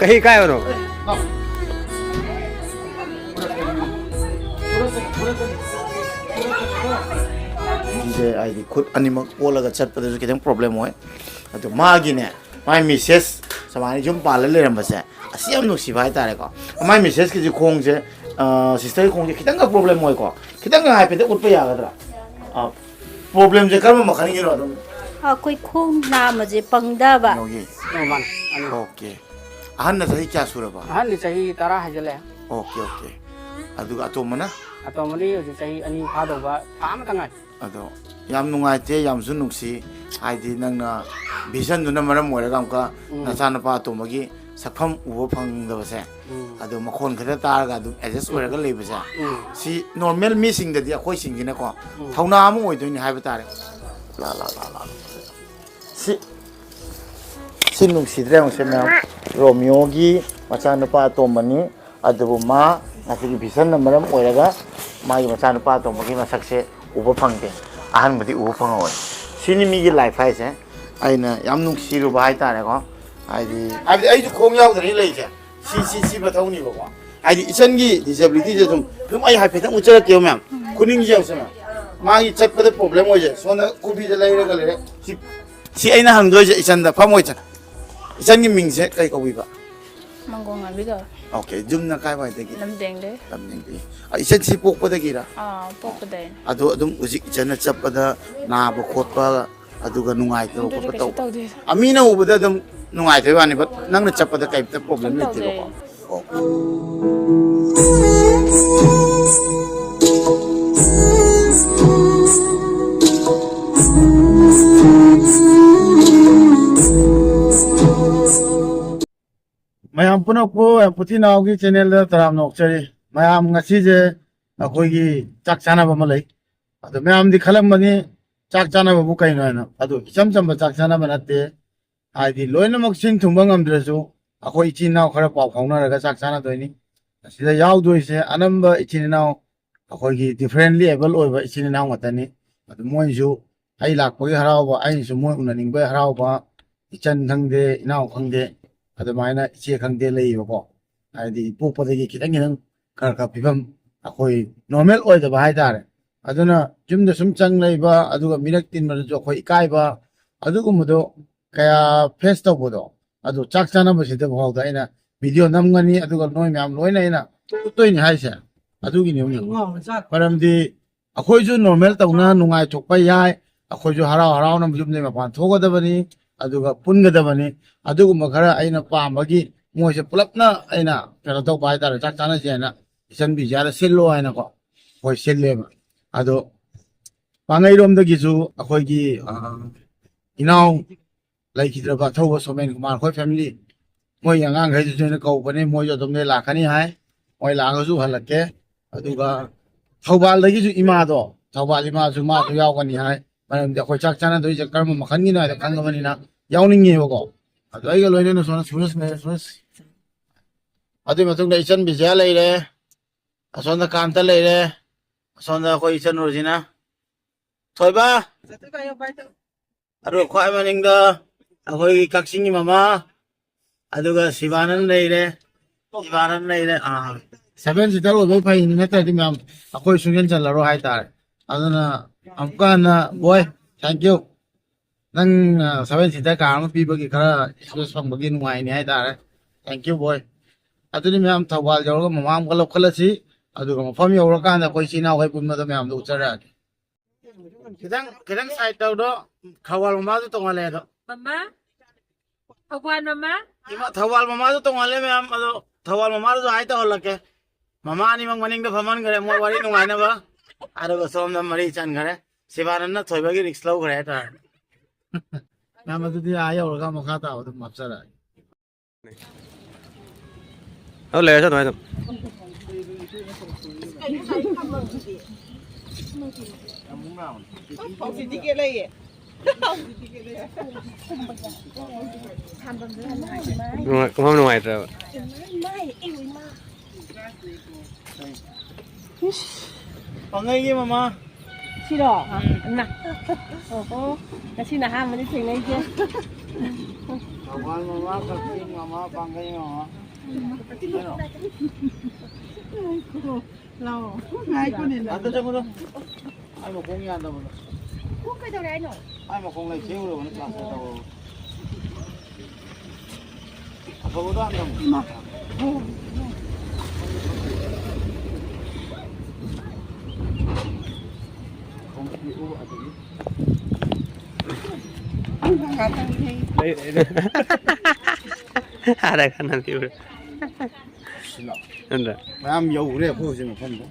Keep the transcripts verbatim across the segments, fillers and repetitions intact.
कहीं काय हो रहा हो? ꯁꯦ ꯍꯥꯏꯗꯤ ꯈꯨꯠ ꯑꯅꯤꯃꯛ ꯑꯣꯜꯂꯒ ꯆꯠꯄꯗꯁꯨ ꯈꯤꯇꯪ ꯄ꯭ꯔꯣꯕ꯭ꯂꯦꯝ ꯑꯣꯏ꯫ ꯑꯗꯣ ꯃꯥꯒꯤꯅꯦ, ꯃꯥꯏ ꯃꯤꯁꯦꯁ ꯁꯨꯃꯥꯏꯅ ꯌꯨꯝ ꯄꯥꯜꯂ ꯂꯩꯔꯝꯕꯁꯦ, ꯑꯁꯤ ꯌꯥꯝ ꯅꯨꯡꯁꯤꯕ ꯍꯥꯏꯇꯥꯔꯦꯀꯣ꯫ ꯃꯥꯏ ꯃꯤꯁꯦꯁꯀꯤꯁꯤ ꯈꯣꯡꯁꯦ, ꯁꯤꯁꯇꯔꯒꯤ ꯈꯣꯡꯁꯦ ꯈꯤꯇꯪꯒ ꯄ꯭ꯔꯣꯕ꯭ꯂꯦꯝ ꯑꯣꯏꯀꯣ꯫ ꯈꯤꯇꯪꯒ ꯍꯥꯏꯐꯦꯠꯇ ꯎꯠꯄ ꯌꯥꯒꯗ꯭ꯔꯥ? ꯄ꯭ꯔꯣꯕ꯭ꯂꯦꯝꯁꯦ ꯀꯔꯝꯕ ꯃꯈꯜꯒꯤꯅꯣ? ꯑꯗꯨꯝ ꯑꯩꯈꯣꯏ ꯈꯣꯡ ꯅꯥꯝꯃꯁꯦ ꯄꯪꯗꯕ꯫ ꯀꯩꯅꯣꯒꯤ? ꯑꯣ, ꯃꯥꯅꯦ, ꯑꯅꯤ꯫ ꯑꯣꯀꯦ꯫ ꯑꯍꯟꯅ ꯆꯍꯤ ꯀꯌꯥ ꯁꯨꯔꯕ? ꯑꯍꯟꯗꯤ ꯆꯍꯤ ꯇꯔꯥ ꯍꯥꯏꯖꯜꯂꯛꯑꯦ꯫ Okay, okay. ꯑꯗꯨꯒ ꯑꯇꯣꯝꯕꯅ? ꯑꯇꯣꯝꯕꯗꯤ ꯍꯧꯖꯤꯛ ꯆꯍꯤ ꯑꯅꯤ ꯐꯥꯗꯧꯕ ꯊꯥ ꯑꯃꯇ ꯉꯥꯏꯔꯦ꯫ ꯑꯗꯣ ꯌꯥꯝ ꯅꯨꯡꯉꯥꯏꯇꯦ, ꯌꯥꯝꯁꯨ ꯅꯨꯡꯁꯤ꯫ ꯍꯥꯏꯗꯤ ꯅꯪꯅ ꯚꯤꯖꯟꯗꯨꯅ ꯃꯔꯝ ꯑꯣꯏꯔꯒ ꯑꯃꯨꯛꯀ ꯎꯝ꯫ ꯅꯆꯥꯅꯨꯄꯥ ꯑꯇꯣꯝꯕꯒꯤ ꯁꯛꯐꯝ ꯎꯕ ꯐꯪꯗꯕꯁꯦ꯫ ꯎꯝ꯫ ꯑꯗꯣ ꯃꯈꯣꯟ ꯈꯔ ꯇꯥꯔꯒ ꯑꯗꯨꯝ ꯑꯦꯗꯖꯁ ꯑꯣꯏꯔꯒ ꯂꯩꯕꯁꯦ꯫ ꯎꯝ꯫ ꯁꯤ ꯅꯣꯔꯃꯦꯜ ꯃꯤꯁꯤꯡꯗꯗꯤ, ꯑꯩꯈꯣꯏꯁꯤꯡꯁꯤꯅꯀꯣ, ꯎꯝ꯫ ꯊꯧꯅꯥ ꯑꯃ ꯑꯣꯏꯗꯣꯏꯅꯤ ꯍꯥꯏꯕ ꯇꯥꯔꯦ꯫ ꯂꯥ, ꯂꯥ, ꯂꯥ, ꯂꯥ꯫ ꯁꯤ, ꯁꯤ ꯅꯨꯡꯁꯤꯗ꯭ꯔꯥ ꯌꯦꯡꯉꯨꯁꯦ ꯃꯌꯥꯝ꯫ ꯔꯣꯃꯤꯌꯣꯒꯤ ꯃꯆꯥꯅꯨꯄꯥ ꯑꯇꯣꯝꯕꯅꯤ, ꯑꯗꯨꯕꯨ ꯃꯥ ꯉꯁꯤꯒꯤ ꯚꯤꯖꯟꯅ ꯃꯔꯝ ꯑꯣꯏꯔꯒ ꯃꯥꯒꯤ ꯃꯆꯥꯅꯨꯄꯥ ꯑꯇꯣꯝꯕꯒꯤ ꯃꯁꯛꯁꯦ ꯎꯕ ꯐꯪꯗꯦ, ꯑꯍꯟꯕꯨꯗꯤ ꯎꯕ ꯐꯪꯍꯧꯋꯦ꯫ ꯁꯤꯅꯤ ꯃꯤꯒꯤ ꯂꯥꯏꯐ ꯍꯥꯏꯁꯦ꯫ ꯑꯩꯅ ꯌꯥꯝ ꯅꯨꯡꯁꯤꯔꯨꯕ ꯍꯥꯏꯇꯥꯔꯦꯀꯣ꯫ ꯍꯥꯏꯗꯤ, ꯍꯥꯏꯕꯗꯤ ꯑꯩꯁꯨ ꯈꯣꯡ ꯌꯥꯎꯗ꯭ꯔꯗꯤ ꯂꯩꯁꯦ꯫ ꯁꯤ, ꯁꯤ, ꯁꯤ ꯃꯊꯧꯅꯤꯕꯀꯣ꯫ ꯍꯥꯏꯗꯤ ꯏꯆꯟꯒꯤ ꯗꯤꯁꯦꯕꯤꯂꯤꯇꯤꯁꯦ ꯁꯨꯝ, ꯑꯗꯨꯝ ꯑꯩ ꯍꯥꯏꯐꯦꯠꯇꯪ ꯎꯠꯆꯔꯛꯀꯦꯕ ꯃꯌꯥꯝ꯫ ꯈꯨꯅꯤꯡꯁꯦ ꯌꯦꯡꯉꯨꯁꯦ ꯃꯌꯥꯝ꯫ ꯃꯥꯒꯤ ꯆꯠꯄꯗ ꯄ꯭ꯔꯣꯕ꯭ꯂꯦꯝ ꯑꯣꯏꯁꯦ꯫ ꯁꯣꯝꯗ ꯀꯣꯐꯤꯁꯦ ꯂꯩꯔꯒ ꯂꯩꯔꯦ꯫ ꯁꯤ, ꯁꯤ ꯑꯩꯅ ꯍꯪꯗꯣꯏꯁꯦ ꯏꯆꯟꯗ, ꯐꯝꯃꯣ ꯏꯆꯟ꯫ ꯏꯆꯟꯒꯤ ꯃꯤꯡꯁꯦ ꯀꯩ ꯀꯧꯕꯤꯕ? ꯃꯪꯒꯣꯡ ꯉꯥꯟꯕꯤ ꯀꯧꯋꯦ꯫ ꯑꯣꯀꯦ, ꯌꯨꯝꯅ ꯀꯥꯏꯋꯥꯏꯗꯒꯤ? ꯂꯝꯗꯦꯡꯗꯩ꯫ ꯂꯝꯗꯦꯡꯗꯒꯤ꯫ ꯑ, ꯏꯆꯟꯁꯤ ꯄꯣꯛꯄꯗꯒꯤꯔ? ꯑꯥ, ꯄꯣꯛꯄꯗꯩꯅꯦ꯫ ꯑꯗꯣ ꯑꯗꯨꯝ ꯍꯧꯖꯤꯛ ꯏꯆꯟꯅ ꯆꯠꯄꯗ ꯅꯥꯕ ꯈꯣꯠꯄ ꯑꯗꯨꯒ ꯅꯨꯡꯉꯥꯏꯇꯕ ꯑꯗꯨꯗꯤ ꯈꯣꯠꯄ ꯀꯩꯁꯨ ꯇꯧꯕ? ꯇꯧꯗꯦ꯫ ꯑ, ꯃꯤꯅ ꯎꯕꯗ ꯑꯗꯨꯝ ꯅꯨꯡꯉꯥꯏꯇꯕꯩ ꯋꯥꯅꯤ, but ꯅꯪꯅ ꯆꯠꯄꯗ ꯀꯩꯝꯇ ꯄ꯭ꯔꯣꯕ꯭ꯂꯦꯝ ꯀꯩꯝ ꯂꯩꯇꯦꯕꯀꯣ? ꯇꯧꯗꯦ꯫ ꯑꯣ꯫ ꯄꯨꯅꯧꯄꯨ ꯄꯨꯊꯤ ꯅꯥꯎꯒꯤ ꯆꯦꯅꯦꯜꯗ ꯇꯔꯥꯝꯅ ꯑꯣꯛꯆꯔꯤ꯫ ꯃꯌꯥꯝ, ꯉꯁꯤꯁꯦ ꯑꯩꯈꯣꯏꯒꯤ ꯆꯥꯛ ꯆꯥꯅꯕ ꯑꯃ ꯂꯩ꯫ ꯑꯗꯣ ꯃꯌꯥꯝꯗꯤ ꯈꯜꯂꯝꯕꯅꯤ, ꯆꯥꯛ ꯆꯥꯅꯕꯕꯨ ꯀꯩꯅꯣ ꯍꯥꯏꯅ꯫ ꯑꯗꯨ ꯏꯆꯝ ꯆꯝꯕ ꯆꯥꯛ ꯆꯥꯅꯕ ꯅꯠꯇꯦ꯫ ꯍꯥꯏꯗꯤ ꯂꯣꯏꯅꯃꯛ ꯁꯤꯟ ꯊꯨꯡꯕ ꯉꯝꯗ꯭ꯔꯁꯨ ꯑꯩꯈꯣꯏ ꯏꯆꯤꯟ ꯏꯅꯥꯎ ꯈꯔ ꯄꯥꯎ ꯐꯥꯎꯅꯔꯒ ꯆꯥꯛ ꯆꯥꯅꯗꯣꯏꯅꯤ꯫ ꯑꯁꯤꯗ ꯌꯥꯎꯗꯣꯏꯁꯦ ꯑꯅꯝꯕ ꯏꯆꯤꯟ ꯏꯅꯥꯎ ꯑꯩꯈꯣꯏꯒꯤ differently able ꯑꯣꯏꯕ ꯏꯆꯤꯟ ꯏꯅꯥꯎ ꯉꯥꯛꯇꯅꯤ꯫ ꯑꯗꯨ ꯃꯣꯏꯅꯁꯨ ꯑꯩ ꯂꯥꯛꯄꯒꯤ ꯍꯔꯥꯎꯕ, ꯑꯩꯅꯁꯨ ꯃꯣꯏ ꯎꯅꯅꯤꯡꯕꯒꯤ ꯍꯔꯥꯎꯕ, ꯏꯆꯟ ꯈꯪꯗꯦ, ꯏꯅꯥꯎ ꯈꯪꯗꯦ, ꯑꯗꯨꯃꯥꯏꯅ ꯏꯆꯦ ꯈꯪꯗꯦ ꯂꯩꯌꯦꯕꯀꯣ꯫ ꯍꯥꯏꯗꯤ ꯄꯣꯛꯄꯗꯒꯤ ꯈꯤꯇꯪ ꯈꯤꯇꯪ ꯈꯔ ꯈꯔ ꯐꯤꯕꯝ ꯑꯩꯈꯣꯏ normal ꯑꯣꯏꯗꯕ ꯍꯥꯏꯇꯥꯔꯦ꯫ ꯑꯗꯨꯅ ꯌꯨꯝꯗ ꯁꯨꯝ ꯆꯪ ꯂꯩꯕ, ꯑꯗꯨꯒ ꯃꯤꯔꯛ ꯇꯤꯟꯕꯗꯁꯨ ꯑꯩꯈꯣꯏ ꯏꯀꯥꯏꯕ, ꯑꯗꯨꯒꯨꯝꯕꯗꯣ ꯀꯌꯥ face ꯇꯧꯕꯗꯣ, ꯑꯗꯨ ꯆꯥꯛ ꯆꯥꯅꯕꯁꯤꯗ ꯐꯥꯎꯗ ꯑꯩꯅ video ꯅꯝꯒꯅꯤ, ꯑꯗꯨꯒ ꯅꯣꯏ ꯃꯌꯥꯝ ꯂꯣꯏꯅ ꯑꯩꯅ ꯎꯠꯇꯣꯏꯅꯤ ꯍꯥꯏꯁꯦ꯫ ꯑꯗꯨꯒꯤꯅꯤ꯫ ꯃꯔꯝꯗꯤ ꯑꯩꯈꯣꯏꯁꯨ normal ꯇꯧꯅ ꯅꯨꯡꯉꯥꯏꯊꯣꯛꯄ ꯌꯥꯏ, ꯑꯩꯈꯣꯏꯁꯨ ꯍꯔꯥꯎ ꯍꯔꯥꯎꯅ ꯌꯨꯝꯗꯒꯤ ꯃꯄꯥꯟ ꯊꯣꯛꯀꯗꯕꯅꯤ, ꯑꯗꯨꯒ ꯄꯨꯟꯒꯗꯕꯅꯤ꯫ ꯑꯗꯨꯒꯨꯝꯕ ꯈꯔ ꯑꯩꯅ ꯄꯥꯝꯕꯒꯤ ꯃꯣꯏꯁꯦ ꯄꯨꯂꯞꯅ ꯑꯩꯅ ꯀꯩꯅꯣ ꯇꯧꯕ ꯍꯥꯏꯇꯥꯔꯦ, ꯆꯥꯛ ꯆꯥꯅꯁꯦ ꯍꯥꯏꯅ ꯏꯆꯟ ꯕꯤꯖꯤꯌꯥꯗ ꯁꯤꯜꯂꯣ ꯍꯥꯏꯅꯀꯣ, ꯑꯩꯈꯣꯏ ꯁꯤꯜꯂꯦꯕ꯫ ꯑꯗꯣ ꯄꯥꯡꯒꯩꯔꯣꯝꯗꯒꯤꯁꯨ ꯑꯩꯈꯣꯏꯒꯤ ꯑ, ꯏꯅꯥꯎ ꯂꯩꯈꯤꯗ꯭ꯔꯕ ꯑꯊꯧꯕ ꯁꯣꯃꯦꯟ ꯀꯨꯃꯥꯔ ꯈꯣꯏ family, ꯃꯣꯏ ꯑꯉꯥꯡꯈꯩꯗꯨꯁꯨ ꯑꯩꯅ ꯀꯧꯕꯅꯦ, ꯃꯣꯏꯁꯨ ꯑꯗꯨꯝ ꯂꯥꯛꯀꯅꯤ ꯍꯥꯏ꯫ ꯃꯣꯏ ꯂꯥꯛꯑꯒꯁꯨ ꯍꯜꯂꯛꯀꯦ꯫ ꯑꯗꯨꯒ ꯊꯧꯕꯥꯜꯗꯒꯤꯁꯨ ꯏꯃꯥꯗꯣ, ꯊꯧꯕꯥꯜ ꯏꯃꯥꯁꯨ, ꯃꯥꯁꯨ ꯌꯥꯎꯒꯅꯤ ꯍꯥꯏ꯫ ꯃꯔꯝꯗꯤ ꯑꯩꯈꯣꯏ ꯆꯥꯛ ꯆꯥꯅꯗꯣꯏꯁꯦ ꯀꯔꯝꯕ ꯃꯈꯜꯒꯤꯅꯣ ꯍꯥꯏꯗꯣ ꯈꯪꯉꯕꯅꯤꯅ ꯌꯥꯎꯅꯤꯡꯉꯦꯕꯀꯣ꯫ ꯑꯗꯣ ꯑꯩꯒ ꯂꯣꯏꯅꯅ ꯁꯣꯝꯗ ꯁꯨꯔꯖ ꯂꯩꯔꯦ, ꯁꯨꯔꯖ꯫ ꯑꯗꯨꯒꯤ ꯃꯇꯨꯡꯗ ꯏꯆꯟ ꯕꯤꯖꯌꯥ ꯂꯩꯔꯦ, ꯑꯁꯣꯝꯗ ꯀꯥꯟꯇ ꯂꯩꯔꯦ, ꯑꯁꯣꯝꯗ ꯑꯩꯈꯣꯏ ꯏꯆꯟ ꯔꯣꯖꯤꯅꯥ, ꯊꯣꯏꯕ꯫ ꯑꯗꯨꯒ ꯈ꯭ꯋꯥꯏ ꯃꯅꯤꯡꯗ ꯑꯩꯈꯣꯏꯒꯤ ꯀꯛꯆꯤꯡꯒꯤ ꯃꯃꯥ, ꯑꯗꯨꯒ ꯁꯤꯕꯥꯅꯟ ꯂꯩꯔꯦ, ꯁꯤꯕꯥꯅꯟ ꯂꯩꯔꯦ꯫ ꯑꯥ, seven seater ꯑꯣꯏꯕ ꯐꯩꯅꯤ, ꯅꯠꯇ꯭ꯔꯗꯤ ꯃꯌꯥꯝ ꯑꯩꯈꯣꯏ ꯁꯨꯡꯆꯟ ꯆꯜꯂꯔꯣꯏ ꯍꯥꯏꯇꯥꯔꯦ꯫ ꯑꯗꯨꯅ ꯑꯃꯨꯛꯀ ꯍꯟꯅ ꯕꯣꯏ, thank you꯫ ꯅꯪ seven seater car ꯑꯃ ꯄꯤꯕꯒꯤ ꯈꯔ space ꯐꯪꯕꯒꯤ ꯅꯨꯡꯉꯥꯏꯅꯤ ꯍꯥꯏꯇꯥꯔꯦ꯫ Thank you, ꯕꯣꯏ꯫ ꯑꯗꯨꯗꯤ ꯃꯌꯥꯝ ꯊꯧꯕꯥꯜ ꯌꯧꯔꯒ ꯃꯃꯥ ꯑꯃꯨꯛꯀ ꯂꯧꯈꯠꯂꯁꯤ, ꯑꯗꯨꯒ ꯃꯐꯝ ꯌꯧꯔꯀꯥꯟꯗ ꯑꯩꯈꯣꯏ ꯏꯆꯤꯟ ꯏꯅꯥꯎꯈꯩ ꯄꯨꯟꯕꯗꯣ ꯃꯌꯥꯝꯗꯣ ꯎꯠꯆꯔꯛꯑꯒꯦ꯫ ꯈꯤꯇꯪ, ꯈꯤꯇꯪ side ꯇꯧꯗꯣ, ꯊꯧꯕꯥꯜ ꯃꯃꯥꯁꯨ ꯇꯣꯡꯍꯜꯂꯦ ꯑꯗꯣ꯫ ꯃꯃꯥ, ꯊꯧꯕꯥꯜ ꯃꯃꯥ꯫ ꯏꯃꯥ, ꯊꯧꯕꯥꯜ ꯃꯃꯥꯁꯨ ꯇꯣꯡꯍꯜꯂꯦ ꯃꯌꯥꯝ, ꯑꯗꯣ ꯊꯧꯕꯥꯜ ꯃꯃꯥꯗꯨꯁꯨ ꯍꯥꯏ ꯇꯧꯍꯜꯂꯛꯀꯦ꯫ ꯃꯃꯥ ꯑꯅꯤꯃꯛ ꯃꯅꯤꯡꯗ ꯐꯝꯍꯟꯈ꯭ꯔꯦ, ꯃꯣꯏ ꯋꯥꯔꯤ ꯅꯨꯡꯉꯥꯏꯅꯕ꯫ ꯑꯗꯨꯒ ꯁꯣꯝꯗ ꯃꯔꯤ ꯆꯟꯈ꯭ꯔꯦ꯫ ꯁꯤꯕꯥꯅꯟꯗ ꯊꯣꯏꯕꯒꯤ risk ꯂꯧꯈ꯭ꯔꯦ ꯍꯥꯏꯇꯥꯔꯦ꯫ ꯃꯌꯥꯝ ꯑꯗꯨꯗꯤ ꯑꯥ ꯌꯧꯔꯒ ꯃꯈꯥ ꯇꯥꯕ ꯑꯗꯨꯝ ꯍꯥꯞꯆꯔꯛꯑꯒꯦ꯫ ꯑꯗꯨ ꯂꯩꯔꯁꯨ ꯑꯗꯨꯃꯥꯏꯅ ꯑꯗꯨꯝ꯫ ꯅꯨꯡꯉꯥꯏ-, ꯀꯨꯝꯐꯝ ꯅꯨꯡꯉꯥꯏꯇ꯭ꯔꯕ꯫ ꯄꯥꯡꯒꯩꯒꯤ ꯃꯃꯥ꯫ ꯁꯤꯔꯣ? ꯎꯝ꯫ ꯏꯃꯥ꯫ ꯑꯣꯍꯣ꯫ ꯉꯁꯤꯅ ꯑꯍꯥꯟꯕꯅꯤ ꯊꯦꯡꯅꯩꯁꯦ꯫ ꯊꯧꯕꯥꯜ ꯃꯃꯥ, ꯀꯛꯆꯤꯡ ꯃꯃꯥ, ꯄꯥꯡꯒꯩ ꯃꯃꯥ꯫ ꯂꯥꯛꯑꯣ꯫ ꯉꯥꯏꯈꯣꯅꯦ ꯅꯪ꯫ ꯑꯝꯇ ꯆꯪꯉꯨꯗ꯫ ꯑꯩ ꯃꯈꯣꯡ ꯌꯥꯗꯕꯗꯣ꯫ ꯈꯣꯡ ꯀꯩꯗꯧꯔꯦ ꯍꯥꯏꯅꯣ? ꯑꯩ ꯃꯈꯣꯡ ꯂꯩ ꯊꯦꯡꯉꯨꯔꯕꯅꯤ ꯀ꯭ꯂꯥꯁ ꯇꯧꯔꯕ꯫ ꯑꯐꯕꯗꯣ ꯍꯥꯟꯅ ꯇꯝꯃꯨ꯫ ꯏꯃꯥ꯫ ꯈꯣꯡ ꯄꯤꯛꯎ ꯑꯗꯒꯤ꯫ ꯍꯥꯏꯔ ꯀꯥꯟꯗ ꯄꯤꯕ꯭ꯔꯥ? ꯁꯤꯂꯣ꯫ ꯅꯠꯇ꯭ꯔꯥ? ꯃꯌꯥꯝ ꯌꯧꯔꯦ ꯑꯩꯈꯣꯏ ꯍꯧꯖꯤꯛ ꯃꯐꯝꯗ꯫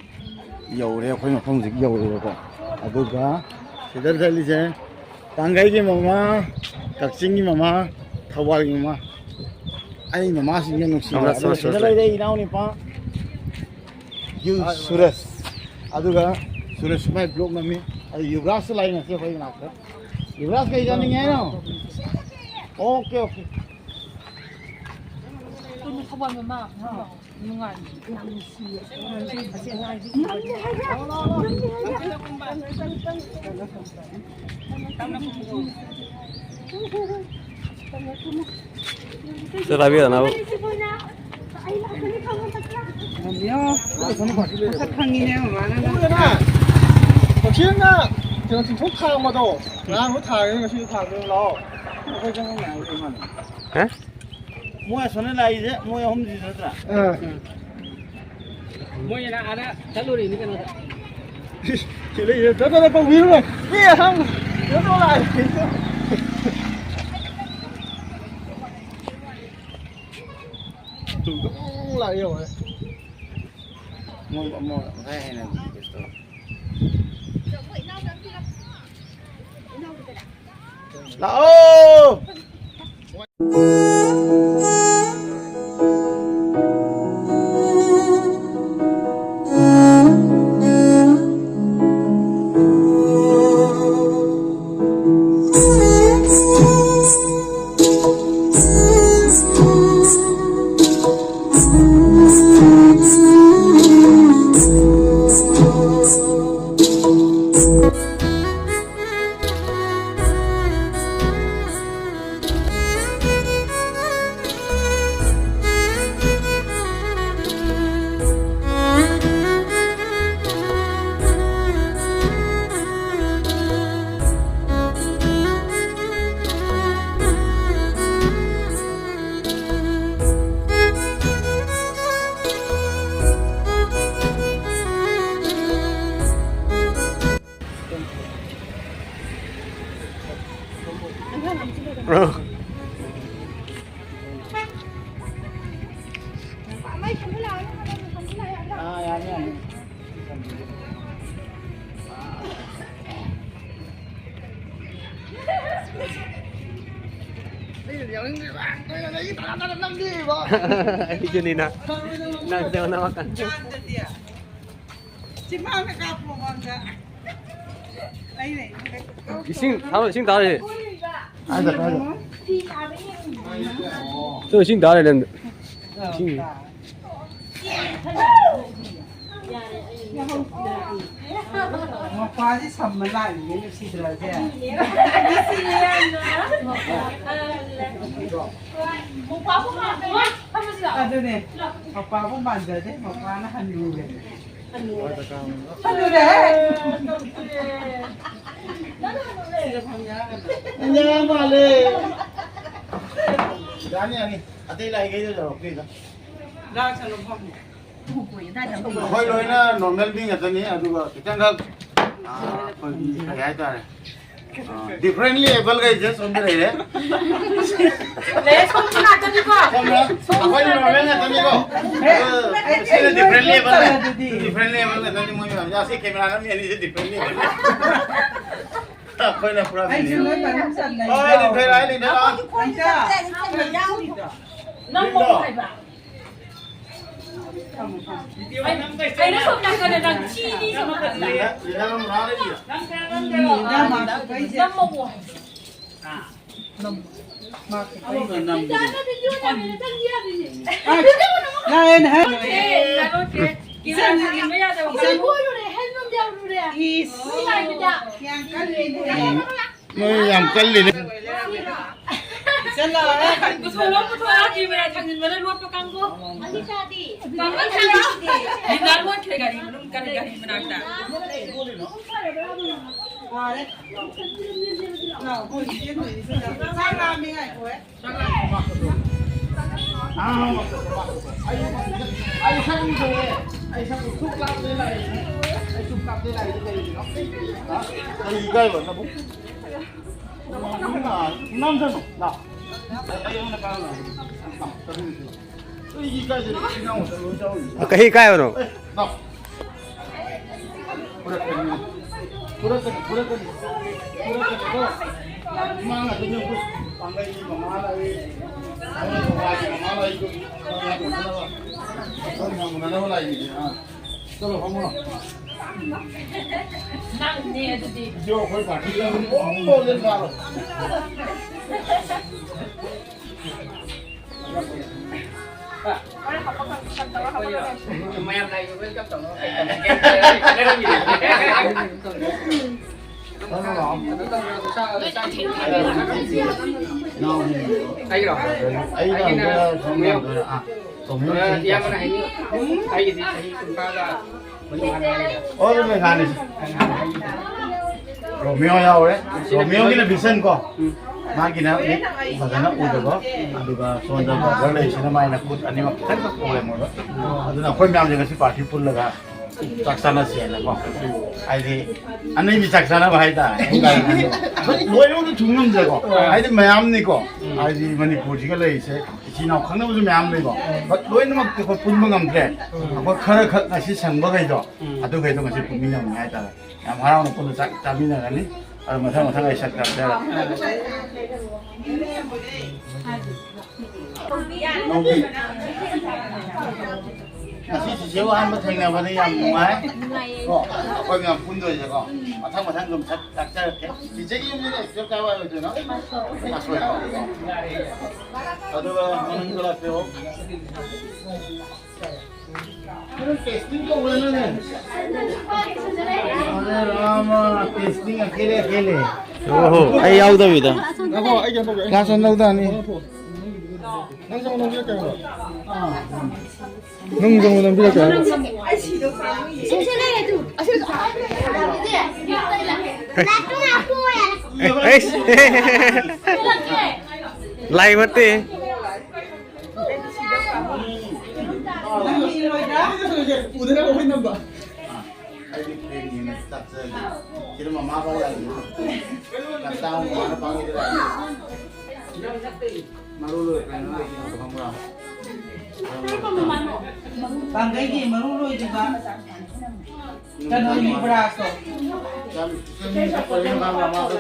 ꯌꯧꯔꯦ, ꯑꯩꯈꯣꯏ ꯃꯐꯝ ꯍꯧꯖꯤꯛ ꯌꯧꯔꯦꯕꯀꯣ꯫ ꯑꯗꯨꯒ ꯁꯤꯗ ꯆꯠꯂꯤꯁꯦ ꯄꯥꯡꯒꯩꯒꯤ ꯃꯃꯥ, ꯀꯛꯆꯤꯡꯒꯤ ꯃꯃꯥ, ꯊꯧꯕꯥꯜꯒꯤ ꯃꯃꯥ꯫ ꯑꯩ ꯃꯃꯥꯁꯤꯡꯁꯦ ꯅꯨꯡꯁꯤꯕ꯫ ꯑꯃ ꯑꯗꯨꯒ ꯁꯤꯗ ꯁꯨꯔꯦ꯫ ꯂꯩꯔꯦ ꯏꯅꯥꯎ ꯅꯨꯄꯥ ꯌꯨ ꯁꯨꯔꯦꯁ꯫ ꯑꯗꯨꯒ ꯁꯨꯔꯦꯁ ꯃꯥꯏ ꯕ꯭ꯂꯣꯛ ꯅꯝꯃꯤ꯫ ꯑꯗꯨ ꯌꯨꯕ꯭ꯔꯥꯖꯁꯨ ꯂꯥꯛꯏ ꯉꯁꯤ ꯑꯩꯈꯣꯏ ꯃꯅꯥꯛꯇ꯫ ꯌꯨꯕ꯭ꯔꯥꯖ ꯀꯩ ꯆꯥꯅꯤꯡꯉꯦ ꯍꯥꯏꯅꯣ? Okay, okay. ꯀꯩꯅꯣ ꯊꯧꯕꯥꯜ ꯃꯃꯥ? ꯅꯨꯡꯉꯥꯏ꯫ ꯌꯥꯝ ꯅꯨꯡꯁꯤꯌꯦ꯫ ꯑꯁꯤ ꯑꯉꯥꯡꯁꯤ ꯉꯝꯗꯦ ꯍꯥꯏꯕ꯫ ꯉꯝꯗꯦ ꯍꯥꯏꯕ꯫ ꯁꯤ ꯄꯥꯏꯕꯤꯔꯣ, ꯅꯥꯎ꯫ ꯉꯝꯃꯤꯌꯣ꯫ ꯃꯁꯛ ꯈꯪꯉꯤꯅꯦ ꯃꯃꯥꯅ ꯅꯪ꯫ ꯎꯔꯦꯅ꯫ ꯀꯛꯆꯤꯡꯅ ꯀꯩꯅꯣ ꯆꯤꯡꯊꯣꯛ ꯊꯥꯡꯕꯗꯣ꯫ ꯉꯔꯥꯡꯁꯨ ꯊꯥꯡꯉꯦ, ꯉꯁꯤꯁꯨ ꯊꯥꯡꯗꯣꯏꯅꯦ, ꯂꯥꯛꯑꯣ꯫ ꯑꯩꯈꯣꯏ ꯆꯪꯉꯝꯃꯦ ꯍꯥꯏꯕ ꯏꯃꯥꯅ꯫ ꯍꯥ? ꯃꯣꯏ ꯑꯁꯣꯝꯗ ꯂꯥꯛꯏꯁꯦ ꯃꯣꯏ ꯑꯍꯨꯝꯁꯤ ꯅꯠꯇ꯭ꯔꯥ? ꯑꯥ꯫ ꯃꯣꯏꯅ ꯑꯥꯗ ꯆꯠꯂꯨꯔꯤꯅꯤ ꯀꯩꯅꯣꯗ꯫ ꯁꯤ ꯂꯩꯁꯦ ꯇꯞ ꯇꯞ ꯀꯧꯕꯤꯔꯨꯔꯣ꯫ ꯑꯦ, ꯑꯍꯟ ꯀꯩꯅꯣ ꯇꯧ ꯂꯥꯛꯑꯦ꯫ ꯇꯨꯡ ꯇꯨꯡ ꯂꯥꯛꯑꯦ ꯌꯦꯡꯉꯣꯅꯦ꯫ ꯃꯣꯏ ꯑꯃ ꯉꯁꯥꯏ ꯍꯥꯏꯅ ꯀꯩꯁꯨ ꯇꯧꯔꯦ꯫ ꯂꯥꯛꯑꯣ! ꯑꯥ, ꯌꯥꯅꯤ, ꯌꯥꯅꯤ꯫ ꯑꯩꯁꯨꯅꯤꯅ꯫ ꯅꯪꯁꯦ ꯃꯅꯥ ꯃꯈꯜ꯫ ꯆꯤꯃꯥꯡꯗ ꯀꯥꯞꯄꯣ ꯃꯥꯡꯗ꯫ ꯑꯩ ꯂꯩ꯫ ꯏꯁꯤꯡ ꯊꯥꯔꯣ, ꯏꯁꯤꯡ ꯊꯥꯔꯣ꯫ ꯆꯣ, ꯏꯁꯤꯡ ꯊꯥꯔꯦ ꯅꯪ꯫ ꯏꯁꯤꯡ꯫ ꯃꯄꯥꯁꯤ ꯁꯝꯕ ꯂꯥꯛꯏꯅꯦ ꯅꯨꯡꯁꯤꯗ꯭ꯔꯁꯦ꯫ ꯑꯗꯨꯅꯦ꯫ ꯃꯄꯥꯕꯨ ꯃꯥꯟꯖꯗꯦ꯫ ꯃꯄꯥꯅ ꯍꯟꯅꯨꯔꯦ꯫ ꯍꯟꯅꯨꯔꯦ꯫ ꯍꯦ꯫ ꯏꯟꯖꯥꯡ ꯃꯥꯜꯂꯦ꯫ ꯌꯥꯅꯤ, ꯌꯥꯅꯤ꯫ ꯑꯇꯩ ꯂꯥꯛꯏꯈꯩꯗꯣ ꯌꯧꯔꯛꯇ꯭ꯔꯤꯗ꯫ ꯂꯥꯛꯁꯅꯨ, ꯐꯝꯃꯣ꯫ ꯑꯩꯈꯣꯏ ꯂꯣꯏꯅ ꯅꯣꯔꯃꯦꯜ ꯃꯤ ꯉꯥꯛꯇꯅꯤ, ꯑꯗꯨꯒ ꯈꯤꯇꯪꯈꯛ, ꯑꯥ, ꯑꯩꯈꯣꯏꯒꯤ ꯀꯔꯤ ꯍꯥꯏꯇꯥꯔꯦ, ꯑꯥ, ꯗꯤꯐ꯭ꯔꯦꯟꯂꯤ ꯑꯦꯕꯜ ꯈꯩꯁꯦ ꯁꯣꯝꯗ ꯂꯩꯔꯦ꯫ ꯂꯩꯔꯦ, ꯁꯣꯝꯒꯤ ꯉꯥꯛꯇꯅꯤꯀꯣ꯫ ꯁꯣꯝꯗ ꯑꯩꯈꯣꯏ ꯅꯣꯔꯃꯦꯜ ꯉꯥꯛꯇꯅꯤꯀꯣ꯫ ꯑꯗꯨ ꯁꯤꯅ ꯗꯤꯐ꯭ꯔꯦꯟꯂꯤ ꯑꯦꯕꯜ, ꯗꯤꯐ꯭ꯔꯦꯟꯂꯤ ꯑꯦꯕꯜ ꯉꯥꯛꯇꯅꯤ ꯃꯣꯏ ꯃꯌꯥꯝꯁꯦ꯫ ꯑꯁꯤ ꯀꯦꯃꯦꯔꯥ ꯅꯝꯃꯤ ꯑꯅꯤꯁꯦ ꯗꯤꯐ꯭ꯔꯦꯟꯂꯤ ꯑꯦꯕꯜ꯫ ꯑꯩꯈꯣꯏꯅ ꯄꯨꯔꯥ ꯑꯩꯁꯨ ꯃꯤꯅꯤ꯫ ꯂꯣꯏ ꯃꯅꯨꯡ ꯆꯟꯅꯩ꯫ ꯍꯣꯏ, ꯂꯤꯟꯊꯣꯏ ꯂꯥꯛꯑꯦ, ꯂꯤꯟꯊꯣꯏ ꯂꯥꯛꯑꯣ꯫ ꯑꯪꯀ꯫ ꯅꯪ ꯂꯤꯟꯗꯣ꯫ ꯀꯩ ꯍꯥꯏꯕ? ꯑꯩꯅ ꯁꯣꯝ ꯅꯥꯀꯟꯗ ꯅꯪ ꯊꯤꯅꯤ ꯁꯣꯝ ꯅꯥꯀꯟꯗ꯫ ꯂꯤꯟꯗ, ꯂꯤꯟꯗ ꯅꯪ ꯃꯅꯥ ꯂꯩꯕꯤꯔꯣ? ꯅꯪ ꯀꯔꯝꯕ ꯅꯪ ꯅꯝꯃꯛꯑꯣ ꯍꯥꯏꯕ꯫ ꯅꯝꯃꯛꯑꯣ ꯍꯥꯏꯕ꯫ ꯅꯝꯃꯛꯑꯣ ꯍꯥꯏꯕ꯫ ꯂꯤꯟꯗ ꯅꯪ ꯚꯤꯗꯤꯑꯣ ꯅꯝꯃꯤꯔ ꯅꯪ ꯌꯥꯔꯤꯅꯦ꯫ ꯑꯩ, ꯅꯪ ꯑꯩꯅ ꯍꯥꯏ-, ꯂꯣꯠꯇꯦ, ꯂꯣꯠꯇꯦ꯫ ꯀꯦꯃꯦꯔꯥ ꯁꯥꯖꯤꯟꯕ ꯌꯥꯗꯕ ꯏꯆꯟ-, ꯀꯥꯡꯕꯨ꯫ ꯏꯆꯟ-, ꯏꯁ꯫ ꯅꯨꯡꯉꯥꯏꯕꯤꯗ꯫ ꯌꯥꯝ ꯀꯜꯂꯤꯅꯦ꯫ ꯅꯣꯏ ꯌꯥꯝ ꯀꯜꯂꯤꯅꯦ꯫ ꯏꯆꯜ ꯂꯥꯛꯑꯣ꯫ ꯄꯨꯊꯣꯛꯑꯣ, ꯄꯨꯊꯣꯛꯑꯣ, ꯀꯦꯃꯦꯔꯥ ꯊꯥꯡꯖꯤꯟꯕꯅ ꯂꯣꯠꯄ ꯀꯥꯡꯕꯨ꯫ ꯑꯅꯤꯇꯥꯗꯤ꯫ ꯄꯥꯡꯒꯜ ꯊꯥꯡꯖꯤꯟ꯫ ꯂꯤꯟꯗ ꯂꯣꯠꯈ꯭ꯔꯦ ꯒꯥꯔꯤ ꯃꯅꯨꯡ, ꯀꯔꯤ ꯒꯥꯔꯤ ꯃꯅꯥꯛꯇ꯫ ꯐꯔꯦ꯫ ꯂꯥꯛꯑꯣ, ꯑꯩꯈꯣꯏ ꯏꯆꯦ ꯂꯣꯏꯔꯤꯁꯤꯗ꯫ ꯆꯥꯛ ꯂꯥꯝꯃꯦ ꯉꯥꯏꯈꯣꯍꯦ꯫ ꯑꯩ ꯁꯛ ꯎꯗ꯭ꯔꯦ꯫ ꯑꯩ ꯁꯛ ꯎ-, ꯁꯨꯛ ꯀꯥꯞꯇꯦ ꯂꯥꯛꯏ꯫ ꯑꯩ ꯁꯨꯛ ꯀꯥꯞꯇꯦ ꯂꯥꯛꯏ꯫ ꯀꯔꯤꯒꯤꯅꯣ? ꯀꯔꯤ ꯏꯀꯥꯏꯕ ꯅꯕꯨ? ꯀꯩ ꯀꯥꯏꯕꯅꯣ? ꯄꯨꯔꯛꯀꯅꯤ, ꯄꯨꯔꯛꯀꯅꯤ, ꯄꯨꯔꯛꯀꯅꯤ, ꯄꯨꯔꯛꯀꯅꯤꯀꯣ꯫ ꯏꯃꯥ ꯉꯥꯛꯇꯅꯤ, ꯑꯩꯈꯣꯏ ꯄꯥꯡꯒꯩꯒꯤ ꯃꯃꯥ ꯂꯥꯛꯏ, ꯑꯩꯈꯣꯏ ꯕꯕꯥꯒꯤ ꯃꯃꯥ ꯂꯥꯛꯏ, ꯑꯩꯈꯣꯏ ꯃꯌꯥꯝ ꯎꯅꯅꯕ, ꯑꯩꯈꯣꯏ ꯃꯌꯥꯝ ꯎꯅꯅꯕ ꯂꯥꯛꯏꯅꯦ꯫ ꯑꯥ, ꯆꯠꯂꯣ, ꯐꯝꯃꯣ꯫ ꯅꯪꯅꯦ ꯑꯗꯨꯗꯤ꯫ ꯏꯆꯦ, ꯑꯩꯈꯣꯏ ꯄꯥꯔꯇꯤ ꯂꯥꯛꯏ, ꯐꯝꯃꯣ, ꯂꯦꯞ ꯃꯥꯜꯂꯣ꯫ ꯑꯩꯒꯤꯔꯣ? ꯑꯩꯒꯤꯅ ꯁꯣꯝ ꯅꯥꯀꯟꯗ, ꯑꯥ, ꯏꯌꯥꯝꯕꯅ ꯍꯥꯏꯅꯤꯡ-, ꯑꯩꯒꯤꯗꯤ ꯆꯍꯤ ꯀꯨꯟꯊ꯭ꯔꯥꯒ ꯃꯔꯤ ꯃꯉꯥꯅꯤ꯫ ꯑꯣ, ꯑꯗꯨꯅꯦ ꯉꯥꯅꯤ꯫ ꯔꯣꯃꯤꯌꯣ ꯌꯥꯎꯔꯦ꯫ ꯔꯣꯃꯤꯌꯣꯒꯤꯅ ꯚꯤꯁꯟ ꯀꯣ꯫ ꯃꯥꯒꯤꯅ ꯃꯤꯠ ꯐꯖꯅ ꯎꯗꯕ꯫ ꯑꯗꯨꯒ ꯁꯣꯝꯗ ꯕ꯭ꯔꯗꯔ ꯂꯩꯁꯤꯅ ꯃꯥꯏꯅ ꯈꯨꯠ ꯑꯅꯤꯃꯛ ꯈꯤꯇꯪꯈꯛ ꯄꯣꯝꯃꯦꯕ꯫ ꯑꯗꯨꯅ ꯑꯩꯈꯣꯏ ꯃꯌꯥꯝꯁꯦ ꯉꯁꯤ ꯄꯥꯔꯇꯤ ꯄꯨꯜꯂꯒ ꯆꯥꯛ ꯆꯥꯅꯁꯦꯅꯀꯣ꯫ ꯍꯥꯏꯗꯤ ꯑꯅꯩꯕꯤ ꯆꯥꯛ ꯆꯥꯅꯕ ꯍꯥꯏꯇꯥꯔꯦ꯫ ꯂꯣꯏꯅꯃꯛꯇ ꯊꯨꯡ ꯉꯝꯗ꯭ꯔꯦꯀꯣ꯫ ꯍꯥꯏꯗꯤ ꯃꯌꯥꯝꯅꯤꯀꯣ꯫ ꯍꯥꯏꯗꯤ ꯃꯅꯤꯄꯨꯔꯁꯤꯒ ꯂꯩꯔꯤꯁꯦ ꯏꯆꯤꯟ ꯏꯅꯥꯎ ꯈꯪꯅꯕꯁꯨ ꯃꯌꯥꯝ ꯂꯩꯀꯣ꯫ But ꯂꯣꯏꯅꯃꯛꯇꯤ ꯑꯩꯈꯣꯏ ꯄꯨꯟꯕ ꯉꯝꯗ꯭ꯔꯦ꯫ ꯑꯩꯈꯣꯏ ꯈꯔ ꯈꯛ ꯉꯁꯤ ꯁꯪꯕꯈꯩꯗꯣ ꯑꯗꯨꯈꯩꯗꯣ ꯉꯁꯤ ꯄꯨꯟꯃꯤꯟꯅꯕꯅꯤ ꯍꯥꯏꯇꯥꯔꯦ꯫ ꯌꯥꯝ ꯍꯔꯥꯎꯅ ꯄꯨꯟꯅ ꯆꯥꯛ ꯆꯥꯃꯤꯟꯅꯔꯅꯤ꯫ ꯑꯗꯣ ꯃꯊꯪ ꯃꯊꯪ ꯑꯩ ꯁꯛ ꯇꯥꯛꯆꯔꯛꯀꯦ꯫ ꯅꯣꯡꯃꯤ꯫ ꯉꯁꯤ ꯆꯤꯆꯦꯕꯨ ꯑꯍꯥꯟꯕ ꯊꯦꯡꯅꯕꯗ ꯌꯥꯝ ꯅꯨꯡꯉꯥꯏ꯫ ꯀꯣ, ꯑꯩꯈꯣꯏ ꯃꯌꯥꯝ ꯄꯨꯟꯗꯣꯏꯁꯦꯀꯣ꯫ ꯃꯊꯪ ꯃꯊꯪ ꯑꯗꯨꯝ ꯁꯛ ꯇꯥꯛꯆꯔꯛꯀꯦ꯫ ꯆꯤꯆꯦꯒꯤ ꯌꯨꯝꯁꯤꯅ ꯑꯦꯛꯆꯨꯋꯦꯜ ꯀꯥꯏ ꯋꯥꯏ ꯑꯣꯏꯗꯣꯏꯅꯣ? ꯃꯥꯁꯣꯏ ꯀꯣ꯫ ꯑꯗꯨꯒ ꯃꯅꯨꯡꯗ ꯂꯥꯛꯄꯤꯌꯣ꯫ ꯇꯦꯁꯇꯤꯡ ꯇꯧꯕ꯭ꯔꯥ ꯅꯪ? ꯑꯔꯦ ꯔꯥꯃ, ꯇꯦꯁꯇꯤꯡ ꯑꯀꯦꯂꯦ ꯑꯀꯦꯂꯦ꯫ ꯑꯣꯍꯣ, ꯑꯩ ꯌꯥꯎꯗꯕꯤꯗ꯫ ꯉꯥꯏꯈꯣ, ꯑꯩ ꯀꯩꯅꯣ ꯇꯧꯒꯦ꯫ ꯀ꯭ꯂꯥꯁ ꯋꯥꯟ ꯂꯧꯗꯥꯅꯤ꯫ ꯅꯪ ꯆꯪꯉꯣ, ꯅꯪ ꯄꯤꯔꯛꯀꯦ ꯍꯥꯏꯕ? ꯅꯪ ꯆꯪꯉꯣ, ꯅꯪ ꯄꯤꯔꯛꯀꯦ ꯍꯥꯏꯕ? ꯑꯩꯁ꯫ ꯂꯥꯏ ꯃꯠꯇꯦ꯫ ꯎꯗꯅꯕ ꯑꯩꯈꯣꯏ ꯅꯝꯕ꯫ ꯑꯩꯗꯤ ꯐꯦꯟꯒꯤꯅ ꯆꯥꯛꯆꯒꯦ꯫ ꯁꯤꯗ ꯃꯃꯥ ꯐꯥꯎ ꯂꯥꯛꯏꯅꯦ꯫ ꯇꯥꯡ ꯃꯉꯥꯅ ꯄꯥꯡꯉꯤꯗꯨ ꯂꯥꯛꯑꯦ꯫ ꯃꯔꯨ ꯂꯣꯏꯈ꯭ꯔꯦ, ꯅꯪ ꯂꯩꯇꯦ, ꯈꯪꯕ꯭ꯔꯥ? ꯄꯥꯡꯒꯩꯒꯤ ꯃꯔꯨ ꯂꯣꯏꯗ꯭ꯔꯤꯕ꯫ ꯀꯩꯅꯣ, ꯂꯤꯕ꯭ꯔꯥꯁꯇꯣ꯫ ꯌꯥꯝ ꯏꯆꯝ ꯆꯝꯕ ꯃꯥꯜꯂꯦ, ꯃꯥꯗꯣ꯫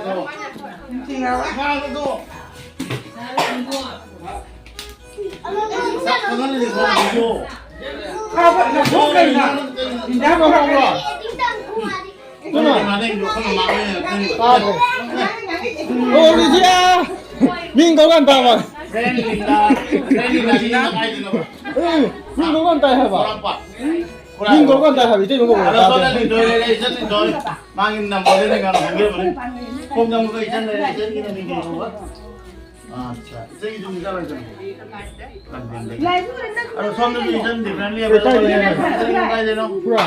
ꯅꯨꯡꯁꯤꯔꯕ? ꯃꯥꯗꯣ꯫ ꯆꯥꯛ ꯐꯖꯅ ꯂꯤꯊꯣꯛꯑꯣ꯫ ꯈꯔ ꯐꯖꯅ ꯊꯣꯛ ꯀꯩꯅꯣ? ꯏꯟꯖꯥꯡ ꯍꯥꯎꯕ꯭ꯔꯣ? ꯇꯥꯗ꯭ꯔꯦ꯫ ꯑꯣ, ꯏꯆꯦ! ꯃꯤꯡ ꯀꯧꯀꯥꯟ ꯇꯥꯕ? ꯐ꯭ꯔꯦꯟ ꯂꯤꯟꯗꯥ, ꯐ꯭ꯔꯦꯟ ꯂꯤꯟꯗꯥ, ꯁꯤ ꯅꯪ ꯀꯥꯏꯗꯩꯅꯣꯕ? ꯑꯦ, ꯃꯤꯡ ꯀꯧꯀꯥꯟ ꯇꯥꯏ ꯍꯥꯏꯕ? ꯄꯣꯔꯣꯝꯄꯥꯠ꯫ ꯃꯤꯡ ꯀꯧꯀꯥꯟ ꯇꯥꯏ ꯍꯥꯏꯕ? ꯏꯆꯦ ꯃꯤꯡ ꯀꯧꯀꯥꯟ ꯑꯗꯣ ꯇꯥꯗꯦ꯫ ꯁꯣꯝꯗ ꯂꯤꯟꯊꯣꯏ ꯂꯩꯔꯦ, ꯏꯆꯟ ꯂꯤꯟꯊꯣꯏ꯫ ꯃꯥꯒꯤ ꯅꯝꯕꯔꯗ ꯅꯤꯡꯉꯥꯜ ꯍꯪꯕꯤꯔꯝꯕꯅꯤ꯫ ꯈꯣꯡꯖꯪꯕꯗ ꯏꯆꯟ ꯂꯩꯔꯦ, ꯏꯆꯟꯒꯤꯅ ꯃꯤꯡ ꯀꯧꯕ꯫ ꯑꯠꯆꯥ, ꯏꯆꯟꯒꯤꯁꯨ ꯃꯤꯡ ꯀꯧꯔꯣꯏ, ꯏꯆꯟ꯫ ꯑꯗꯣ ꯁꯣꯝꯗꯁꯨ ꯏꯆꯟ ꯗꯤꯐ꯭ꯔꯦꯟꯂꯤ ꯑꯃ ꯂꯩꯔꯦ꯫ ꯏꯆꯟ ꯀꯥꯏꯗꯩꯅꯣ? ꯄꯨꯔꯥ꯫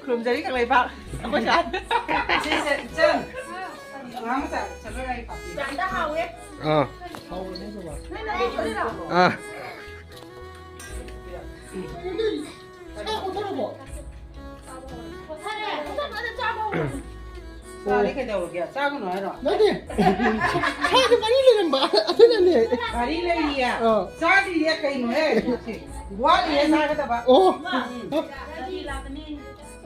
ꯈꯨꯔꯨꯝꯖꯔꯤ ꯀꯪꯂꯩꯄꯥꯛ꯫ ꯑꯩꯈꯣꯏ ꯁꯥꯏ꯫ ꯁꯤꯁꯦ ꯏꯆꯟ꯫ ꯑꯉꯥꯡ ꯃꯆꯥ ꯆꯠꯂꯣ ꯌꯥꯏ ꯄꯥꯛꯄꯤ꯫ ꯑꯥ꯫ ꯑꯥ꯫ ꯆꯥꯗꯤ ꯀꯩꯗꯧꯔꯒꯦ? ꯆꯥꯒꯅꯨ ꯍꯥꯏꯔꯣ? ꯅꯠꯇꯦ꯫ ꯁꯥꯗ ꯃꯔꯤ ꯂꯩꯔꯝꯕ꯫ ꯑꯗꯨꯅꯅꯦ꯫ ꯃꯔꯤ ꯂꯩꯔꯤꯌꯦ? ꯑꯥ꯫ ꯆꯥꯗ꯭ꯔꯤꯌꯦ ꯀꯩꯅꯣꯍꯦ? ꯋꯥꯠꯂꯤꯌꯦ ꯆꯥꯒꯗꯕ꯫ ꯑꯣ꯫ ꯎꯝ꯫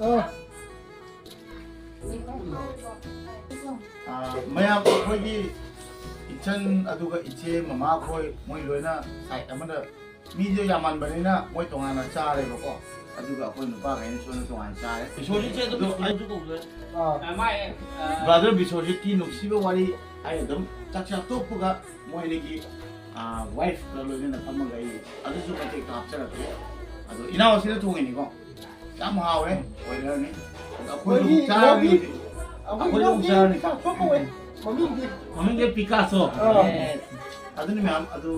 ꯑꯥ꯫ ꯑꯥ, ꯃꯌꯥꯝ ꯑꯩꯈꯣꯏꯒꯤ ꯏꯆꯟ ꯑꯗꯨꯒ ꯏꯆꯦ ꯃꯃꯥ ꯈꯣꯏ ꯃꯣꯏ ꯂꯣꯏꯅ ꯁꯥꯏꯠ ꯑꯃꯗ ꯃꯤꯗꯣ ꯌꯥꯝꯃꯟꯕꯅꯤꯅ ꯃꯣꯏ ꯇꯣꯉꯥꯟꯅ ꯆꯥꯔꯦꯕꯀꯣ꯫ ꯑꯗꯨꯒ ꯑꯩꯈꯣꯏ ꯅꯨꯄꯥꯈꯩꯅ ꯁꯣꯝꯗ ꯇꯣꯉꯥꯟꯅ ꯆꯥꯔꯦ꯫ ꯕꯤꯁꯣꯖꯤꯠꯁꯦ ꯑꯗꯨꯝ ꯑꯗꯣ ꯑꯩ ꯁꯤꯗꯁꯨ ꯀꯧꯗꯣꯏ꯫ ꯑꯥ꯫ ꯃꯥꯏ, ꯑꯥ, ꯕ꯭ꯔꯥꯗꯔ ꯕꯤꯁꯣꯖꯤꯠꯀꯤ ꯅꯨꯡꯁꯤꯕ ꯋꯥꯔꯤ ꯑꯩ ꯑꯗꯨꯝ ꯆꯥꯛ ꯆꯥ ꯇꯣꯛꯄꯒ ꯃꯣꯏ ꯑꯅꯤꯒꯤ, ꯑꯥ, ꯋꯥꯏꯐꯀ ꯂꯣꯏꯅꯅ ꯐꯝꯃꯒ ꯑꯩ ꯑꯗꯨꯁꯨ ꯃꯇꯦꯛꯇ ꯍꯥꯞꯆꯔꯛꯀꯦ꯫ ꯑꯗꯣ ꯏꯅꯥꯎ ꯑꯁꯤꯅ ꯊꯣꯡꯉꯤꯅꯤꯀꯣ꯫ ꯌꯥꯝ ꯍꯥꯎꯋꯦ, ꯑꯣꯏꯔꯅꯤ꯫ ꯑꯗꯣ ꯑꯩꯈꯣꯏ ꯃꯣꯏꯒꯤ ꯑꯃꯨꯛ ꯆꯥꯔꯅꯤ ꯂꯣꯕꯤ, ꯍꯧꯖꯤꯛ꯫ ꯑꯩꯈꯣꯏ ꯑꯩꯈꯣꯏ ꯑꯃꯨꯛ ꯂꯣꯕꯤ ꯆꯥꯔꯅꯤ꯫ ꯄꯤꯀꯥꯁꯣ ꯀꯧꯋꯦ, ꯃꯃꯤꯡꯗꯤ꯫ ꯃꯃꯤꯡꯗꯤ ꯄꯤꯀꯥꯁꯣ꯫ ꯑꯥ꯫ ꯑꯦ, ꯑꯗꯨꯅꯤ ꯃꯌꯥꯝ, ꯑꯗꯨ,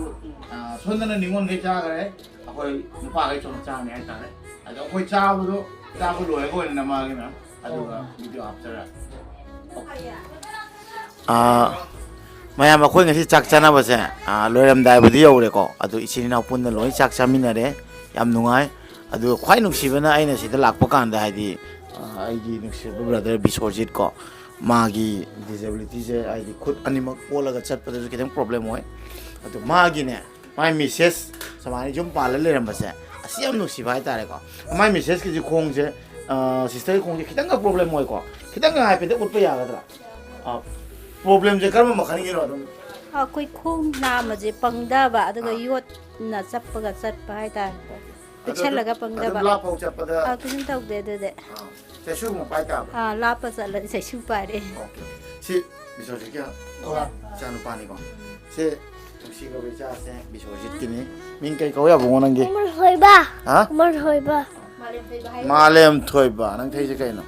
ꯑꯥ, ꯁꯣꯝꯗꯅ ꯅꯤꯉꯣꯜꯈꯩ ꯆꯥꯈ꯭ꯔꯦ, ꯑꯩꯈꯣꯏ ꯅꯨꯄꯥꯈꯩ ꯁꯣꯝꯗ ꯆꯥꯔꯅꯤ ꯍꯥꯏꯇꯥꯔꯦ꯫ ꯑꯗꯣ ꯑꯩꯈꯣꯏ ꯆꯥꯕꯗꯣ ꯆꯥꯕ ꯂꯣꯏꯔꯒ ꯑꯣꯏꯅ ꯅꯝꯃꯛꯑꯒꯦ, ꯃꯦꯝ꯫ ꯑꯗꯨꯒ ꯚꯤꯗꯤꯑꯣ ꯍꯥꯞꯆꯔꯛꯑꯒꯦ꯫ ꯑꯥ, ꯃꯌꯥꯝ, ꯑꯩꯈꯣꯏ ꯉꯁꯤ ꯆꯥꯛ ꯆꯥꯅꯕꯁꯦ, ꯑꯥ, ꯂꯣꯏꯔꯝꯗꯥꯏꯕꯨꯗꯤ ꯌꯧꯔꯦꯀꯣ, ꯑꯗꯨ ꯏꯆꯤꯟ ꯏꯅꯥꯎ ꯄꯨꯟꯅ ꯂꯣꯏ ꯆꯥꯛ ꯆꯥꯃꯤꯟꯅꯔꯦ꯫ ꯌꯥꯝ ꯅꯨꯡꯉꯥꯏ꯫ ꯑꯗꯨ ꯈ꯭ꯋꯥꯏ ꯅꯨꯡꯁꯤꯕꯅ, ꯑꯩꯅ ꯁꯤꯗ ꯂꯥꯛꯄ ꯀꯥꯟꯗ, ꯍꯥꯏꯗꯤ, ꯑꯥ, ꯑꯩꯒꯤ ꯅꯨꯡꯁꯤꯔꯕ ꯕ꯭ꯔꯗꯔ ꯕꯤꯁꯣꯔꯖꯤꯠ ꯀꯣ, ꯃꯥꯒꯤ ꯗꯤꯁꯦꯕꯤꯂꯤꯇꯤꯁꯦ, ꯍꯥꯏꯗꯤ, ꯈꯨꯠ ꯑꯅꯤꯃꯛ ꯀꯣꯜꯂꯒ ꯆꯠꯄꯗꯁꯨ ꯈꯤꯇꯪ ꯄ꯭ꯔꯣꯕ꯭ꯂꯦꯝ ꯑꯣꯏ꯫ ꯑꯗꯨ ꯃꯥꯒꯤꯅꯦ, ꯃꯥꯏ ꯃꯤꯁꯦꯁ ꯁꯨꯃꯥꯏꯅ ꯌꯨꯝ ꯄꯥꯜꯂ ꯂꯩꯔꯝꯕꯁꯦ, ꯑꯁꯤ ꯌꯥꯝ ꯅꯨꯡꯁꯤꯕ ꯍꯥꯏꯇꯥꯔꯦꯀꯣ꯫ ꯃꯥꯏ ꯃꯤꯁꯦꯁꯀꯤꯁꯤ ꯈꯣꯡꯁꯦ, ꯑ, ꯁꯤꯁꯇꯔꯒꯤ ꯈꯣꯡꯁꯦ ꯈꯤꯇꯪꯒ ꯄ꯭ꯔꯣꯕ꯭ꯂꯦꯝ ꯑꯣꯏꯀꯣ꯫ ꯈꯤꯇꯪꯒ ꯍꯥꯏꯐꯦꯠꯇ ꯎꯠꯄ ꯌꯥꯒꯗ꯭ꯔꯥ? ꯑ, ꯄ꯭ꯔꯣꯕ꯭ꯂꯦꯝꯁꯦ ꯀꯔꯝꯕ ꯃꯈꯜꯒꯤꯅꯣ ꯑꯗꯨꯝ? ꯑꯩꯈꯣꯏ ꯈꯣꯡ ꯅꯥꯝꯃꯁꯦ ꯄꯪꯊꯕ, ꯑꯗꯨꯒ ꯑꯥ꯫ ꯌꯣꯠꯅ ꯆꯞꯄꯒ ꯆꯠꯄ ꯍꯥꯏꯇꯥꯔꯦꯀꯣ꯫ ꯑꯗꯣ ꯑꯗꯨꯝ, ꯄꯤꯛꯁꯜꯂꯒ ꯄꯪꯊꯕ꯫ ꯑꯗꯨꯝ ꯂꯥꯞꯐꯥꯎ ꯆꯠꯄꯗ ꯑꯥ, ꯀꯩꯁꯨꯝ ꯇꯧꯗꯦ ꯑꯗꯨꯗꯤ꯫ ꯑꯥ, ꯆꯩꯁꯨꯒꯨꯝꯕ ꯄꯥꯏ ꯇꯥꯕ꯭ꯔꯥ? ꯑꯥ, ꯂꯥꯞꯄ ꯆꯠꯂꯗꯤ ꯆꯩꯁꯨ ꯄꯥꯏꯔꯦ꯫ ꯑꯣꯀꯦ꯫ ꯁꯤ ꯕꯤꯁꯣꯔꯖꯤꯠꯀꯤ ꯏꯆꯥꯅꯨꯄꯥꯅꯤꯀꯣ꯫ ꯁꯤ ꯅꯨꯡꯁꯤꯈ꯭ꯔꯕ ꯏꯆꯥꯁꯦ ꯕꯤꯁꯣꯔꯖꯤꯠꯀꯤꯅꯤ꯫ ꯃꯤꯡ ꯀꯩ ꯀꯧ ꯌꯥꯕꯉꯣ ꯅꯪꯒꯤ? ꯎꯃꯔ ꯊꯣꯏꯕ꯫ ꯍꯥ? ꯎꯃꯔ ꯊꯣꯏꯕ꯫ ꯃꯥꯂꯦꯝ ꯊꯣꯏꯕ꯫ ꯅꯪ ꯊꯛꯏꯁꯦ ꯀꯩꯅꯣ?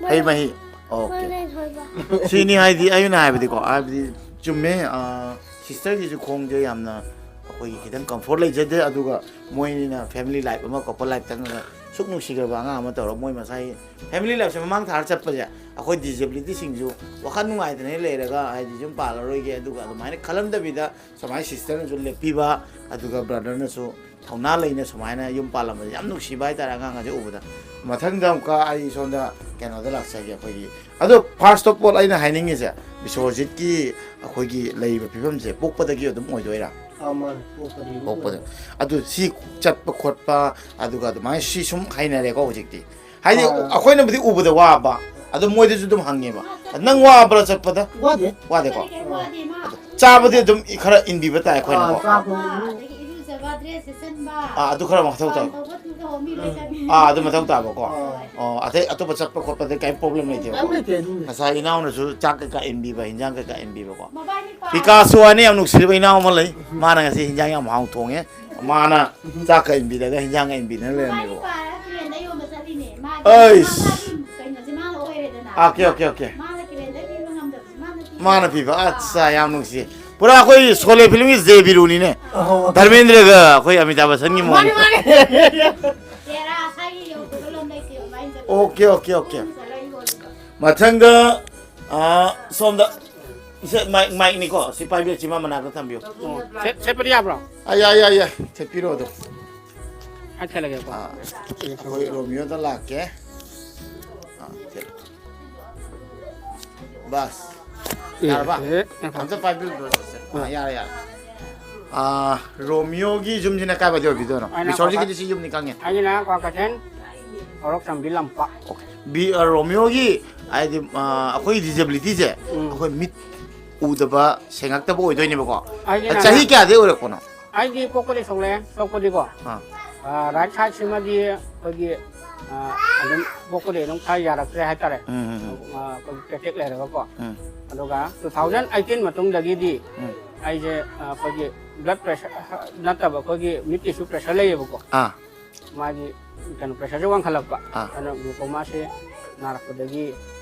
ꯍꯩ ꯃꯍꯤ꯫ ꯑꯣꯀꯦ꯫ ꯃꯥꯂꯦꯝ ꯊꯣꯏꯕ꯫ ꯁꯤꯅꯤ ꯍꯥꯏꯗꯤ, ꯑꯩꯅ ꯍꯥꯏꯕꯗꯤꯀꯣ, ꯍꯥꯏꯕꯗꯤ ꯆꯨꯝꯃꯦ, ꯑ, ꯁꯤꯁꯇꯔꯒꯤꯁꯨ ꯈꯣꯡꯁꯦ ꯌꯥꯝꯅ ꯑꯩꯈꯣꯏꯒꯤ ꯈꯤꯇꯪ ꯀꯝꯐꯣꯔꯠ ꯂꯩꯖꯗꯦ, ꯑꯗꯨꯒ ꯃꯣꯏꯅ ꯐꯦꯃꯤꯂꯤ ꯂꯥꯏꯐ ꯑꯃ, ꯀꯄꯜ ꯂꯥꯏꯐ ꯆꯪꯉꯒ ꯁꯨꯛ ꯅꯨꯡꯁꯤꯈ꯭ꯔꯕ ꯑꯉꯥꯡ ꯑꯃ ꯇꯧꯔꯒ ꯃꯣꯏ ꯃꯁꯥꯒꯤ ꯐꯦꯃꯤꯂꯤ ꯂꯥꯏꯐꯁꯦ ꯃꯃꯥꯡ ꯊꯥꯔ ꯆꯠꯄꯁꯦ, ꯑꯩꯈꯣꯏ ꯗꯤꯁꯦꯕꯤꯂꯤꯇꯤꯁꯤꯡꯁꯨ ꯋꯥꯈꯜ ꯅꯨꯡꯉꯥꯏꯇꯅ ꯂꯩꯔꯒ, ꯍꯥꯏꯗꯤ, ꯌꯨꯝ ꯄꯥꯜꯂꯔꯣꯏꯒꯦ, ꯑꯗꯨꯒ ꯑꯗꯨꯃꯥꯏꯅ ꯈꯜꯂꯝꯗꯕꯤꯗ ꯁꯨꯃꯥꯏꯅ ꯁꯤꯁꯇꯔꯅꯁꯨ ꯂꯦꯞꯄꯤꯕ, ꯑꯗꯨꯒ ꯕ꯭ꯔꯗꯔꯅꯁꯨ ꯊꯧꯅꯥ ꯂꯩꯅ ꯁꯨꯃꯥꯏꯅ ꯌꯨꯝ ꯄꯥꯜꯂꯝꯕꯁꯦ ꯌꯥꯝ ꯅꯨꯡꯁꯤꯕ ꯍꯥꯏꯇꯥꯔꯦ, ꯑꯉꯥꯡ ꯑꯁꯦ ꯎꯕꯗ꯫ ꯃꯊꯪꯗ ꯑꯃꯨꯛꯀ ꯑꯩ ꯁꯣꯝꯗ ꯀꯩꯅꯣꯗ ꯂꯥꯛꯆꯒꯦ, ꯑꯩꯈꯣꯏꯒꯤ, ꯑꯗꯣ first of all ꯑꯩꯅ ꯍꯥꯏꯅꯤꯡꯉꯤꯁꯦ, ꯕꯤꯁꯣꯔꯖꯤꯠꯀꯤ ꯑꯩꯈꯣꯏꯒꯤ ꯂꯩꯔꯤꯕ ꯐꯤꯕꯝꯁꯦ ꯄꯣꯛꯄꯗꯒꯤ ꯑꯗꯨꯝ ꯑꯣꯏꯗꯣꯏꯔꯥ? ꯑꯥ, ꯃꯥꯅꯦ, ꯄꯣꯛꯄꯗꯒꯤ ꯑꯗꯨꯝ ꯄꯣꯛꯄꯗ꯫ ꯑꯣꯏ꯫ ꯑꯗꯨ ꯁꯤ ꯆꯠꯄ ꯈꯣꯠꯄ, ꯑꯗꯨꯒ ꯑꯗꯨꯃꯥꯏꯅ ꯁꯤ ꯁꯨꯝ ꯍꯩꯅꯔꯦꯀꯣ ꯍꯧꯖꯤꯛꯇꯤ꯫ ꯍꯥꯏꯗꯤ ꯑꯥ꯫ ꯑꯩꯈꯣꯏꯅꯕꯨꯗꯤ ꯎꯕꯗ ꯋꯥꯕ, ꯑꯗꯣ ꯃꯣꯏꯗꯁꯨ ꯑꯗꯨꯝ ꯍꯪꯉꯦꯕ, "ꯅꯪ ꯋꯥꯕ꯭ꯔꯥ ꯆꯠꯄꯗ?" ꯋꯥꯗꯦ꯫ ꯋꯥꯗꯦꯀꯣ? ꯀꯔꯤ ꯀꯔꯤ ꯋꯥꯗꯦ ꯃꯥ? ꯑꯗꯣ ꯆꯥꯕꯗꯤ ꯑꯗꯨꯝ ꯈꯔ ꯏꯟꯕꯤꯕ ꯇꯥꯏ ꯑꯩꯈꯣꯏꯅꯀꯣ꯫ ꯑꯥ, ꯆꯥꯕ꯫ ꯑꯗꯒꯤ ꯏꯔꯨꯖꯕ, ꯗ꯭ꯔꯦꯁ ꯁꯦꯠꯆꯟꯕ, ꯑꯥ, ꯑꯗꯨ ꯈꯔ ꯃꯊꯧ ꯇꯥꯏ꯫ ꯄꯥꯟ ꯇꯧꯕ ꯇꯨ ꯇꯧꯕ ꯃꯤ ꯂꯣꯏ ꯈꯪꯉꯤ꯫ ꯑꯥ, ꯑꯗꯨ ꯃꯊꯧ ꯇꯥꯕꯀꯣ꯫ ꯑꯥ꯫ ꯑꯣ, ꯑꯇꯩ ꯑꯇꯣꯞꯄ ꯆꯠꯄ ꯈꯣꯠꯄꯗ ꯀꯔꯤꯝ ꯄ꯭ꯔꯣꯕ꯭ꯂꯦꯝ ꯂꯩꯇꯦꯕ꯫ ꯀꯔꯤꯝ ꯂꯩꯇꯦ ꯑꯗꯨꯒꯤ꯫ ꯉꯁꯥꯏ ꯏꯅꯥꯎꯅꯁꯨ ꯆꯥꯛ ꯀꯩꯀꯥ ꯏꯟꯕꯤꯕ, ꯍꯤꯟꯖꯥꯡ ꯀꯩꯀꯥ ꯏꯟꯕꯤꯕꯀꯣ꯫ ꯃꯕꯥꯅꯤ ꯄꯥꯔꯦ꯫ ꯄꯤꯀꯥꯁꯣ ꯍꯥꯏꯅ ꯌꯥꯝ ꯅꯨꯡꯁꯤꯔꯕ ꯏꯅꯥꯎ ꯑꯃ ꯂꯩ꯫ ꯃꯥꯅ ꯉꯁꯤ ꯍꯤꯟꯖꯥꯡ ꯌꯥꯝ ꯍꯥꯎꯅ ꯊꯣꯡꯉꯦ꯫ ꯃꯥꯅ ꯆꯥꯛꯀ ꯏꯟꯕꯤꯔꯒ ꯍꯤꯟꯖꯥꯡꯒ ꯏꯟꯕꯤꯗꯅ ꯃꯕꯥꯅꯤ ꯂꯩꯔꯝꯃꯦꯕꯀꯣ꯫ ꯄꯥꯔꯒ ꯀꯤꯔꯦꯟꯗ ꯌꯣꯟꯕ ꯆꯠꯂꯤꯅꯦ꯫ ꯃꯥꯒꯤ ꯑꯩꯁ꯫ ꯃꯥꯒꯤ ꯀꯩꯅꯣꯁꯦ ꯃꯥꯅ ꯑꯣꯏꯔꯦꯗꯅ꯫ Okay, okay, okay. ꯃꯥꯅ ꯀꯤꯔꯦꯟꯗ ꯄꯤꯕ ꯉꯝꯗꯕꯁꯦ ꯃꯥꯅ ꯄꯤꯕ꯫ ꯃꯥꯅ ꯄꯤꯕ꯫ ꯑꯠꯆꯥ, ꯌꯥꯝ ꯅꯨꯡꯁꯤ꯫ ꯄꯨꯔꯥ ꯑꯩꯈꯣꯏ ꯁꯣꯂꯦ ꯐꯤꯂꯝꯒꯤ ꯖꯦ ꯕꯤꯔꯨꯅꯤꯅꯦ꯫ ꯑꯍꯣ꯫ ꯙꯔꯃꯦꯟꯗ꯭ꯔꯒ ꯑꯩꯈꯣꯏ ꯑꯃꯤꯇꯥꯕ ꯕꯆꯟꯒꯤ ꯃꯥꯅꯤ, ꯃꯑꯣꯡꯅꯤ꯫ ꯃꯥꯅꯤ꯫ ꯇꯦꯔꯥ ꯁꯥꯏꯒꯤ ꯌꯧꯕꯗꯣ ꯂꯣꯝꯗꯩ ꯑꯣꯀꯦ, ꯑꯣꯀꯦ, ꯑꯣꯀꯦ꯫ ꯃꯊꯪꯗ, ꯑꯥ, ꯁꯣꯝꯗ꯫ ꯁꯦ, ꯃꯥꯏꯛ, ꯃꯥꯏꯛꯅꯤꯀꯣ꯫ ꯁꯤ ꯄꯥꯏꯕꯤꯌꯨ, ꯁꯤ ꯃꯥ ꯃꯅꯥꯛꯇ ꯊꯝꯕꯤꯌꯨ꯫ ꯑꯣ, ꯁꯦꯠ-, ꯁꯦꯠꯄꯗꯤ ꯌꯥꯕ꯭ꯔꯣ? ꯑꯥ, ꯌꯥꯏ, ꯌꯥꯏ, ꯌꯥꯏ꯫ ꯁꯦꯠꯄꯤꯔꯣ ꯑꯗꯨꯝ꯫ ꯑꯩ ꯁꯦꯠꯂꯒꯦꯀꯣ꯫ ꯑꯥ, ꯑꯩꯈꯣꯏ ꯔꯣꯃꯤꯌꯣꯗ ꯂꯥꯛꯀꯦ꯫ ꯑꯥ, ꯁꯦꯠ-, ꯕꯥꯁ꯫ ꯌꯥꯔꯕ? ꯑꯦ, ꯑꯦ, ꯑꯝꯇ ꯄꯥꯏꯕꯤꯌꯨ, ꯕ꯭ꯔꯣ, ꯁꯦ꯫ ꯑꯥ, ꯌꯥꯔꯦ, ꯌꯥꯔꯦ꯫ ꯑꯥ, ꯔꯣꯃꯤꯌꯣꯒꯤ ꯌꯨꯝꯁꯤꯅ ꯀꯥꯏꯋꯥꯏꯗ ꯑꯣꯏꯕꯤꯗꯣꯏꯅꯣ? ꯑꯩꯅ ꯕꯤꯁꯣꯔꯖꯤꯒꯤꯗꯤ ꯀ꯭ꯋꯥꯀꯩ-, ꯁꯤ ꯌꯨꯝꯅꯤ ꯈꯪꯉꯦ꯫ ꯑꯩꯒꯤꯅ ꯀ꯭ꯋꯥꯀꯩꯊꯦꯜ, ꯍꯧꯔꯛꯆꯝꯕꯤ ꯂꯝꯄꯥꯛ꯫ ꯑꯣꯀꯦ꯫ ꯕꯤ-, ꯑ, ꯔꯣꯃꯤꯌꯣꯒꯤ ꯍꯥꯏꯗꯤ, ꯑ, ꯑꯩꯈꯣꯏ ꯗꯤꯖꯦꯕꯤꯂꯤꯇꯤꯁꯦ, ꯎꯝ꯫ ꯑꯩꯈꯣꯏ ꯃꯤꯠ ꯎꯗꯕ, ꯁꯦꯡꯉꯛꯇꯕ ꯑꯣꯏꯗꯣꯏꯅꯦꯕꯀꯣ꯫ ꯑꯩꯒꯤꯅ ꯆꯍꯤ ꯀꯌꯥꯗꯩ ꯑꯣꯏꯔꯛꯄꯅꯣ? ꯑꯩꯗꯤ ꯄꯣꯛꯄꯗꯤ ꯁꯣꯛꯂꯛꯑꯦ, ꯁꯣꯛꯄꯗꯤꯀꯣ꯫ ꯑꯥ꯫ ꯑ, ꯔꯥꯏꯠ ꯁꯥꯏꯠꯁꯤꯃꯗꯤ ꯑꯩꯈꯣꯏꯒꯤ, ꯑ, ꯑꯗꯨꯝ ꯄꯣꯛꯄꯗꯤ ꯑꯗꯨꯝ ꯈꯔ ꯌꯥꯔꯛꯇ꯭ꯔꯦ ꯍꯥꯏꯇꯥꯔꯦ꯫ ꯎꯝ, ꯎꯝ, ꯎꯝ꯫ ꯑ, ꯑꯩꯈꯣꯏꯒꯤ ꯄꯦꯇꯦꯛ ꯂꯩꯔꯒꯀꯣ꯫ ꯎꯝ꯫ ꯑꯗꯨꯒ two thousand eighteen ꯃꯇꯨꯡꯗꯒꯤꯗꯤ ꯎꯝ꯫ ꯑꯩꯁꯦ, ꯑ, ꯑꯩꯈꯣꯏꯒꯤ ꯕ꯭ꯂꯗ ꯄ꯭ꯔꯦꯁꯔ ꯅꯠꯇꯕ ꯑꯩꯈꯣꯏꯒꯤ ꯃꯤꯠꯀꯤꯁꯨ ꯄ꯭ꯔꯦꯁꯔ ꯂꯩꯌꯦꯕꯀꯣ꯫ ꯑꯥ꯫ ꯃꯥꯒꯤ ꯀꯩꯅꯣ ꯄ꯭ꯔꯦꯁꯔꯁꯦ ꯋꯥꯡꯈꯠꯂꯛꯄ꯫ ꯑꯥ꯫ ꯑꯗꯨꯅ ꯒ꯭ꯂꯨꯀꯣꯃꯥꯁꯦ ꯅꯥꯔꯛꯄꯗꯒꯤ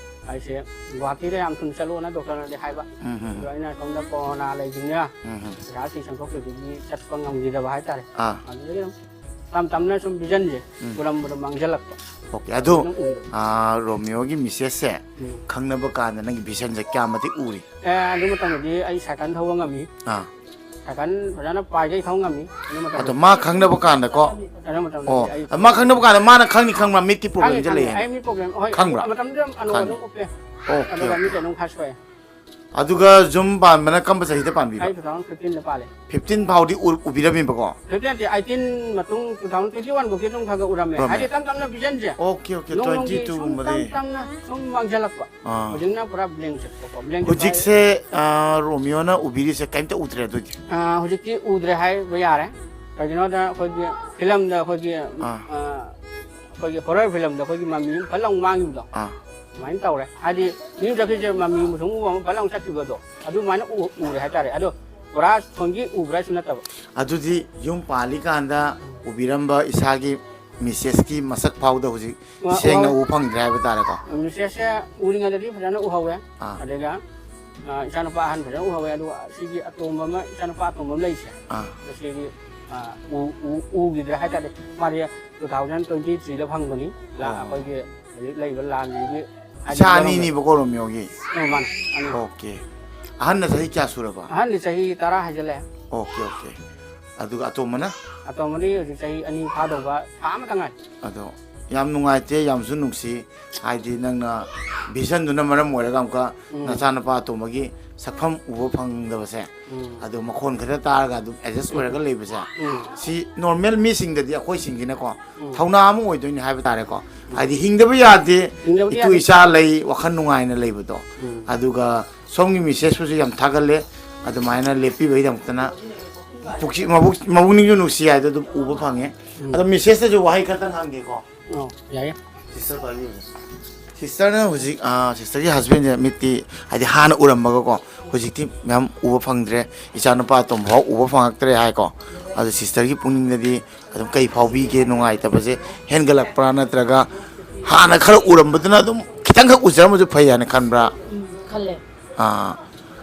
ꯑꯩꯁꯦ ꯒꯨꯍꯥꯇꯤꯗ ꯌꯥꯝ ꯊꯨꯅ ꯆꯠꯂꯣꯅ ꯗꯣꯛꯇꯔꯅꯗꯤ ꯍꯥꯏꯕ꯫ ꯎꯝ, ꯎꯝ, ꯎꯝ꯫ ꯑꯗꯣ ꯑꯩꯅ ꯁꯣꯝꯗ ꯀꯣꯔꯣꯅꯥ ꯂꯩꯕꯅꯤꯅ ꯎꯝ, ꯎꯝ꯫ ꯄꯩꯁꯥ ꯁꯤ ꯆꯪꯊꯣꯛꯇ꯭ꯔꯗꯤ ꯆꯠꯄ ꯉꯝꯈꯤꯗꯕ ꯍꯥꯏꯇꯥꯔꯦ꯫ ꯑꯥ꯫ ꯑꯗꯨꯗꯒꯤ ꯑꯗꯨꯝ ꯇꯞ ꯇꯞꯅ ꯁꯨꯝ ꯚꯤꯖꯟꯁꯦ ꯎꯝ꯫ ꯎꯔꯝꯕꯗꯣ ꯃꯥꯡꯁꯤꯜꯂꯛꯄ꯫ ꯑꯣꯀꯦ, ꯑꯗꯨ, ꯑꯗꯨꯝ ꯎꯔꯦ꯫ ꯑꯥ, ꯔꯣꯃꯤꯌꯣꯒꯤ ꯃꯤꯁꯦꯁꯁꯦ ꯎꯝ꯫ ꯈꯪꯅꯕ ꯀꯥꯟꯗ ꯅꯪꯒꯤ ꯚꯤꯖꯟꯁꯦ ꯀꯌꯥꯝ ꯃꯇꯤꯛ ꯎꯔꯤ? ꯑꯦ, ꯑꯗꯨ ꯃꯇꯝꯗꯗꯤ ꯑꯩ ꯁꯥꯏꯀꯜ ꯊꯧꯕ ꯉꯝꯃꯤ꯫ ꯑꯥ꯫ ꯁꯥꯏꯀꯜ ꯐꯖꯅ ꯄꯥꯏꯒꯩ ꯊꯧ ꯉꯝꯃꯤ꯫ ꯑꯗꯨ ꯃꯇꯝꯗ ꯑꯗꯣ ꯃꯥ ꯈꯪꯅꯕ ꯀꯥꯟꯗꯀꯣ? ꯑꯗꯨ ꯃꯇꯝꯗꯗꯤ ꯑꯣ, ꯑꯩ ꯃꯥ ꯈꯪꯅꯕ ꯀꯥꯟꯗ ꯃꯥꯅ ꯈꯪꯅꯤ ꯈꯪꯕ꯭ꯔꯥ ꯃꯤꯠꯀꯤ ꯈꯪꯉꯤ, ꯄ꯭ꯔꯣꯕ꯭ꯂꯦꯝꯁꯦ ꯈꯪꯉꯤ꯫ ꯂꯩ ꯍꯥꯏꯅ? ꯑꯩ ꯃꯤꯠ ꯄ꯭ꯔꯣꯕ꯭ꯂꯦꯝ, ꯍꯣꯏ, ꯈꯪꯕ꯭ꯔꯥ? ꯃꯇꯝꯗꯨꯗ ꯑꯅꯣꯛ ꯈꯪꯉꯤ꯫ ꯑꯗꯨꯝ ꯎꯞꯄꯦ꯫ ꯑꯣꯀꯦ, ꯑꯗꯨꯒ ꯑꯣꯀꯦ꯫ ꯃꯤꯠꯇ ꯑꯗꯨꯝ ꯈꯔ ꯁꯣꯛꯑꯦ꯫ ꯑꯗꯨꯒ ꯌꯨꯝ ꯄꯥꯟꯕꯅ ꯀꯔꯝꯕ ꯆꯍꯤꯗ ꯄꯥꯟꯕꯤꯕ? ꯑꯩ two thousand fifteen ꯗ ꯄꯥꯜꯂꯦ꯫ Fifteen ꯐꯥꯎꯗꯤ ꯎ-, ꯎꯕꯤꯔꯝꯃꯤꯕꯀꯣ? Fifteen ꯅꯠꯇꯦ, eighteen ꯃꯇꯨꯡ two thousand twenty one ꯐꯥꯎꯗꯤ ꯑꯗꯨꯝ ꯈꯔ ꯈꯔ ꯎꯔꯝꯃꯦ꯫ ꯎꯔꯝꯃꯦ꯫ ꯍꯥꯏꯗꯤ ꯇꯞ ꯇꯞꯅ ꯚꯤꯖꯟꯁꯦ ꯑꯣꯀꯦ, ꯑꯣꯀꯦ, ꯅꯣꯡꯃ ꯅꯣꯡꯃꯒꯤ ꯁꯨꯝ ꯇꯞ ꯇꯞꯅ ꯁꯨꯝ ꯃꯥꯡꯁꯤꯜꯂꯛꯄ꯫ ꯑꯥ꯫ ꯍꯧꯖꯤꯛꯅ ꯄꯨꯔꯥ ꯕ꯭ꯂꯦꯡ ꯆꯠꯄꯀꯣ, ꯕ꯭ꯂꯦꯡ ꯆꯠꯄ ꯍꯥꯏ-, ꯍꯧꯖꯤꯛꯁꯦ, ꯑꯥ, ꯔꯣꯃꯤꯌꯣꯅ ꯎꯕꯤꯔꯤꯁꯦ ꯀꯩꯝꯇ ꯎꯗ꯭ꯔꯦ ꯑꯗꯨꯗꯤ? ꯑꯥ, ꯍꯧꯖꯤꯛꯇꯤ ꯎꯗ꯭ꯔꯦ ꯍꯥꯏꯕ ꯌꯥꯔꯦ꯫ ꯀꯩꯒꯤꯅꯣꯗ ꯑꯩꯈꯣꯏꯒꯤ ꯐꯤꯂꯝꯗ ꯑꯩꯈꯣꯏꯒꯤ, ꯑꯥ꯫ ꯑꯥ, ꯑꯩꯈꯣꯏꯒꯤ ꯍꯣꯔꯔ ꯐꯤꯂꯝꯗ ꯑꯩꯈꯣꯏꯒꯤ ꯃꯃꯤ ꯑꯃ ꯐꯠ ꯂꯥꯎ ꯃꯥꯡꯈꯤꯕꯗꯣ, ꯑꯥ꯫ ꯑꯗꯨꯃꯥꯏꯅ ꯇꯧꯔꯦ꯫ ꯍꯥꯏꯗꯤ ꯃꯤꯅ ꯆꯠꯈꯤꯁꯦ ꯃꯃꯤ ꯃꯊꯣꯡ ꯎꯕ ꯑꯃ ꯐꯠ ꯂꯥꯎ ꯆꯠꯈꯤꯕꯗꯣ ꯑꯗꯨꯃꯥꯏꯅ ꯎ-, ꯎꯔꯦ ꯍꯥꯏꯇꯥꯔꯦ꯫ ꯑꯗꯣ ꯄꯨꯔꯥ ꯊꯣꯟꯒꯤ ꯎꯕ꯭ꯔꯥ ꯍꯥꯏꯁꯨ ꯅꯠꯇꯕ꯫ ꯑꯗꯨꯗꯤ ꯌꯨꯝ ꯄꯥꯜꯂꯤꯀꯥꯟꯗ ꯎꯕꯤꯔꯝꯕ ꯏꯁꯥꯒꯤ ꯃꯤꯁꯦꯁꯀꯤ ꯃꯁꯛ ꯐꯥꯎꯗ ꯍꯧꯖꯤꯛ ꯎ-, ꯁꯦꯡꯅ ꯎꯍꯧꯋꯦ꯫ ꯎꯕ ꯐꯪꯗ꯭ꯔꯦ ꯍꯥꯏꯕ ꯇꯥꯔꯦꯀꯣ? ꯃꯤꯁꯦꯁꯁꯦ ꯎꯔꯤꯉꯩꯗꯗꯤ ꯐꯖꯅ ꯎꯍꯧꯋꯦ꯫ ꯑꯥ꯫ ꯑꯗꯨꯒ, ꯑ, ꯏꯆꯥꯅꯨꯄꯥ ꯑꯍꯟ ꯐꯖꯅ ꯎꯍꯧꯋꯦ꯫ ꯑꯗꯨꯒ ꯁꯤꯒꯤ ꯑꯇꯣꯝꯕ ꯑꯃ, ꯏꯆꯥꯅꯨꯄꯥ ꯑꯇꯣꯝꯕ ꯑꯃ ꯂꯩꯔꯤꯁꯦ꯫ ꯑꯥ꯫ ꯃꯁꯤꯗꯤ, ꯎ- ꯎ- ꯎꯈꯤꯗ꯭ꯔꯦ ꯍꯥꯏꯇꯥꯔꯦ꯫ ꯃꯥꯗꯤ ꯇꯨ ꯊꯥꯎꯖꯟ ꯇ꯭ꯋꯦꯟꯇꯤ ꯊ꯭ꯔꯤꯗ ꯐꯪꯕꯅꯤ꯫ ꯂꯥ- ꯑꯣ꯫ ꯑꯩꯈꯣꯏꯒꯤ ꯍꯧꯖꯤꯛ ꯂꯩꯕ ꯂꯥꯟꯁꯤꯒꯤ ꯏꯆꯥ ꯑꯅꯤꯅꯦꯕꯀꯣ ꯔꯣꯃꯤꯌꯣꯒꯤ? ꯎꯝ, ꯃꯥꯅꯤ, ꯑꯅꯤ꯫ ꯑꯣꯀꯦ꯫ ꯑꯍꯟꯅ ꯆꯍꯤ ꯀꯌꯥ ꯁꯨꯔꯕ? ꯑꯍꯟꯗꯤ ꯆꯍꯤ ꯇꯔꯥ ꯍꯥꯏꯖꯤꯜꯂꯛꯑꯦ꯫ Okay, okay. ꯑꯗꯨꯒ ꯑꯇꯣꯝꯕꯅ? ꯑꯇꯣꯝꯕꯗꯤ ꯍꯧꯖꯤꯛ ꯆꯍꯤ ꯑꯅꯤ ꯐꯥꯗꯧꯕ, ꯊꯥ ꯑꯃꯇ ꯉꯥꯏ꯫ ꯑꯗꯣ ꯌꯥꯝ ꯅꯨꯡꯉꯥꯏꯇꯦ, ꯌꯥꯝꯁꯨ ꯅꯨꯡꯁꯤ꯫ ꯍꯥꯏꯗꯤ ꯅꯪꯅ ꯚꯤꯖꯟꯗꯨꯅ ꯃꯔꯝ ꯑꯣꯏꯔꯒ ꯑꯃꯨꯛꯀ ꯎꯝ꯫ ꯅꯆꯥꯅꯨꯄꯥ ꯑꯇꯣꯝꯕꯒꯤ ꯁꯛꯐꯝ ꯎꯕ ꯐꯪꯗꯕꯁꯦ, ꯎꯝ꯫ ꯑꯗꯣ ꯃꯈꯣꯟ ꯈꯔ ꯇꯥꯔꯒ ꯑꯗꯨꯝ ꯑꯦꯗꯖꯁ ꯑꯣꯏꯔꯒ ꯂꯩꯕꯁꯦ, ꯎꯝ꯫ ꯁꯤ ꯅꯣꯔꯃꯦꯜ ꯃꯤꯁꯤꯡꯗꯗꯤ, ꯑꯩꯈꯣꯏꯁꯤꯡꯁꯤꯅꯀꯣ, ꯎꯝ꯫ ꯊꯧꯅꯥ ꯑꯃ ꯑꯣꯏꯗꯣꯏꯅꯤ ꯍꯥꯏꯕ ꯇꯥꯔꯦꯀꯣ꯫ ꯍꯥꯏꯗꯤ ꯍꯤꯡꯗꯕ ꯌꯥꯗꯦ, ꯍꯤꯡꯗꯕꯗꯤ ꯏꯇꯨ ꯌꯥꯗꯦ꯫ ꯏꯆꯥ ꯂꯩ, ꯋꯥꯈꯜ ꯅꯨꯡꯉꯥꯏꯅ ꯂꯩꯕꯗꯣ꯫ ꯎꯝ꯫ ꯑꯗꯨꯒ ꯁꯣꯝꯒꯤ ꯃꯤꯁꯦꯁꯄꯨꯁꯨ ꯌꯥꯝ ꯊꯥꯒꯠꯂꯦ, ꯑꯗꯨꯃꯥꯏꯅ ꯂꯦꯞꯄꯤꯕꯒꯤꯗꯃꯛꯇꯅ꯫ ꯄꯨꯛꯁꯤ- ꯃꯕꯨꯛ- ꯃꯕꯨꯛꯅꯤꯡꯁꯨ ꯅꯨꯡꯁꯤ ꯍꯥꯏꯗꯣ ꯑꯗꯨꯝ ꯎꯕ ꯐꯪꯉꯦ꯫ ꯎꯝ꯫ ꯑꯗꯣ ꯃꯤꯁꯦꯁꯇꯁꯨ ꯋꯥꯍꯩ ꯈꯛꯇꯪ ꯍꯪꯒꯦꯀꯣ꯫ ꯑꯣ, ꯌꯥꯏꯌꯦ꯫ ꯁꯤꯁꯇꯔ ꯄꯥꯏꯕꯤꯌꯨ꯫ ꯁꯤꯁꯇꯔꯅ ꯍꯧꯖꯤꯛ, ꯑꯥ, ꯁꯤꯁꯇꯔꯒꯤ ꯍꯁꯕꯦꯟꯁꯦ ꯃꯤꯠꯇꯤ ꯍꯥꯏꯗꯤ ꯍꯥꯟꯅ ꯎꯔꯝꯕꯒꯀꯣ, ꯍꯧꯖꯤꯛꯇꯤ ꯃꯌꯥꯝ ꯎꯕ ꯐꯪꯗ꯭ꯔꯦ, ꯏꯆꯥꯅꯨꯄꯥ ꯑꯇꯣꯝꯕ ꯐꯥꯎ ꯎꯕ ꯐꯪꯉꯛꯇ꯭ꯔꯦ ꯍꯥꯏꯀꯣ꯫ ꯑꯗꯣ ꯁꯤꯁꯇꯔꯒꯤ ꯄꯨꯛꯅꯤꯡꯗꯗꯤ ꯑꯗꯨꯝ ꯀꯩ ꯐꯥꯎꯕꯤꯒꯦ? ꯅꯨꯡꯉꯥꯏꯇꯕꯁꯦ ꯍꯦꯟꯒꯠꯂꯛꯄ꯭ꯔꯥ, ꯅꯠꯇ꯭ꯔꯒ ꯍꯥꯟꯅ ꯈꯔ ꯎꯔꯝꯕꯗꯨꯅ ꯑꯗꯨꯝ ꯈꯤꯇꯪꯈꯛ ꯎꯖꯔꯝꯕꯁꯨ ꯐꯩ ꯍꯥꯏꯅ ꯈꯟꯕ꯭ꯔꯥ? ꯎꯝ, ꯈꯜꯂꯦ꯫ ꯑꯥ,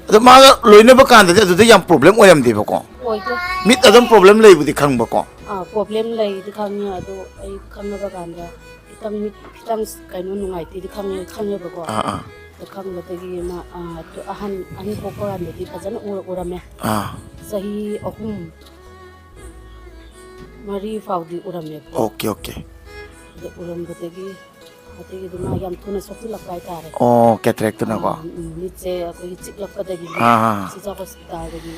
ꯑꯗꯣ ꯃꯥꯒ ꯂꯣꯏꯅꯕ ꯀꯥꯟꯗꯗꯤ ꯑꯗꯨꯗ ꯌꯥꯝ ꯄ꯭ꯔꯣꯕ꯭ꯂꯦꯝ ꯑꯣꯏꯔꯝꯗꯦꯕꯀꯣ? ꯑꯣꯏꯗꯦ꯫ ꯃꯤꯠ ꯑꯗꯨꯝ ꯄ꯭ꯔꯣꯕ꯭ꯂꯦꯝ ꯂꯩꯕꯨꯗꯤ ꯈꯪꯕꯀꯣ? ꯑꯥ, ꯄ꯭ꯔꯣꯕ꯭ꯂꯦꯝ ꯂꯩꯗꯤ ꯈꯪꯉꯦ, ꯑꯗꯣ ꯑꯩ ꯈꯪꯅꯕ ꯀꯥꯟꯗ ꯈꯤꯇꯪ ꯃꯤꯠ ꯈꯤꯇꯪ ꯀꯩꯅꯣ ꯅꯨꯡꯉꯥꯏꯇꯦꯗꯤ ꯈꯪꯉꯦ, ꯈꯪꯉꯦꯕꯀꯣ꯫ ꯑꯥ, ꯑꯥ, ꯑꯗꯣ ꯈꯪꯕꯗꯒꯤ ꯃꯥ, ꯑꯥ, ꯑꯗꯨ ꯑꯍꯟ ꯑꯅꯤ ꯄꯣꯛꯄ ꯀꯥꯟꯗꯗꯤ ꯐꯖꯅ ꯎꯔ- ꯎꯔꯝꯃꯦ꯫ ꯑꯥ, ꯆꯍꯤ ꯑꯍꯨꯝ ꯃꯔꯤ ꯐꯥꯎꯗꯤ ꯎꯔꯝꯃꯦꯕꯀꯣ꯫ Okay, okay. ꯑꯗꯣ ꯎꯔꯝꯕꯗꯒꯤ ꯑꯗꯒꯤꯗꯤ ꯃꯥ ꯌꯥꯝ ꯊꯨꯅ ꯁꯣꯛꯆꯤꯜꯂꯛꯄ ꯍꯥꯏꯇꯥꯔꯦ꯫ ꯑꯣ, ꯀꯦꯇꯔꯦꯛꯇꯨꯅꯀꯣ? ꯑꯥ, ꯎꯝ, ꯃꯤꯠꯁꯦ ꯑꯩꯈꯣꯏꯒꯤ ꯆꯤꯛꯂꯛꯄꯗꯒꯤ ꯑꯥ, ꯑꯥ, ꯑꯥ꯫ ꯁꯤꯖꯥ ꯍꯣꯁꯄꯤꯇꯥꯜꯗꯒꯤ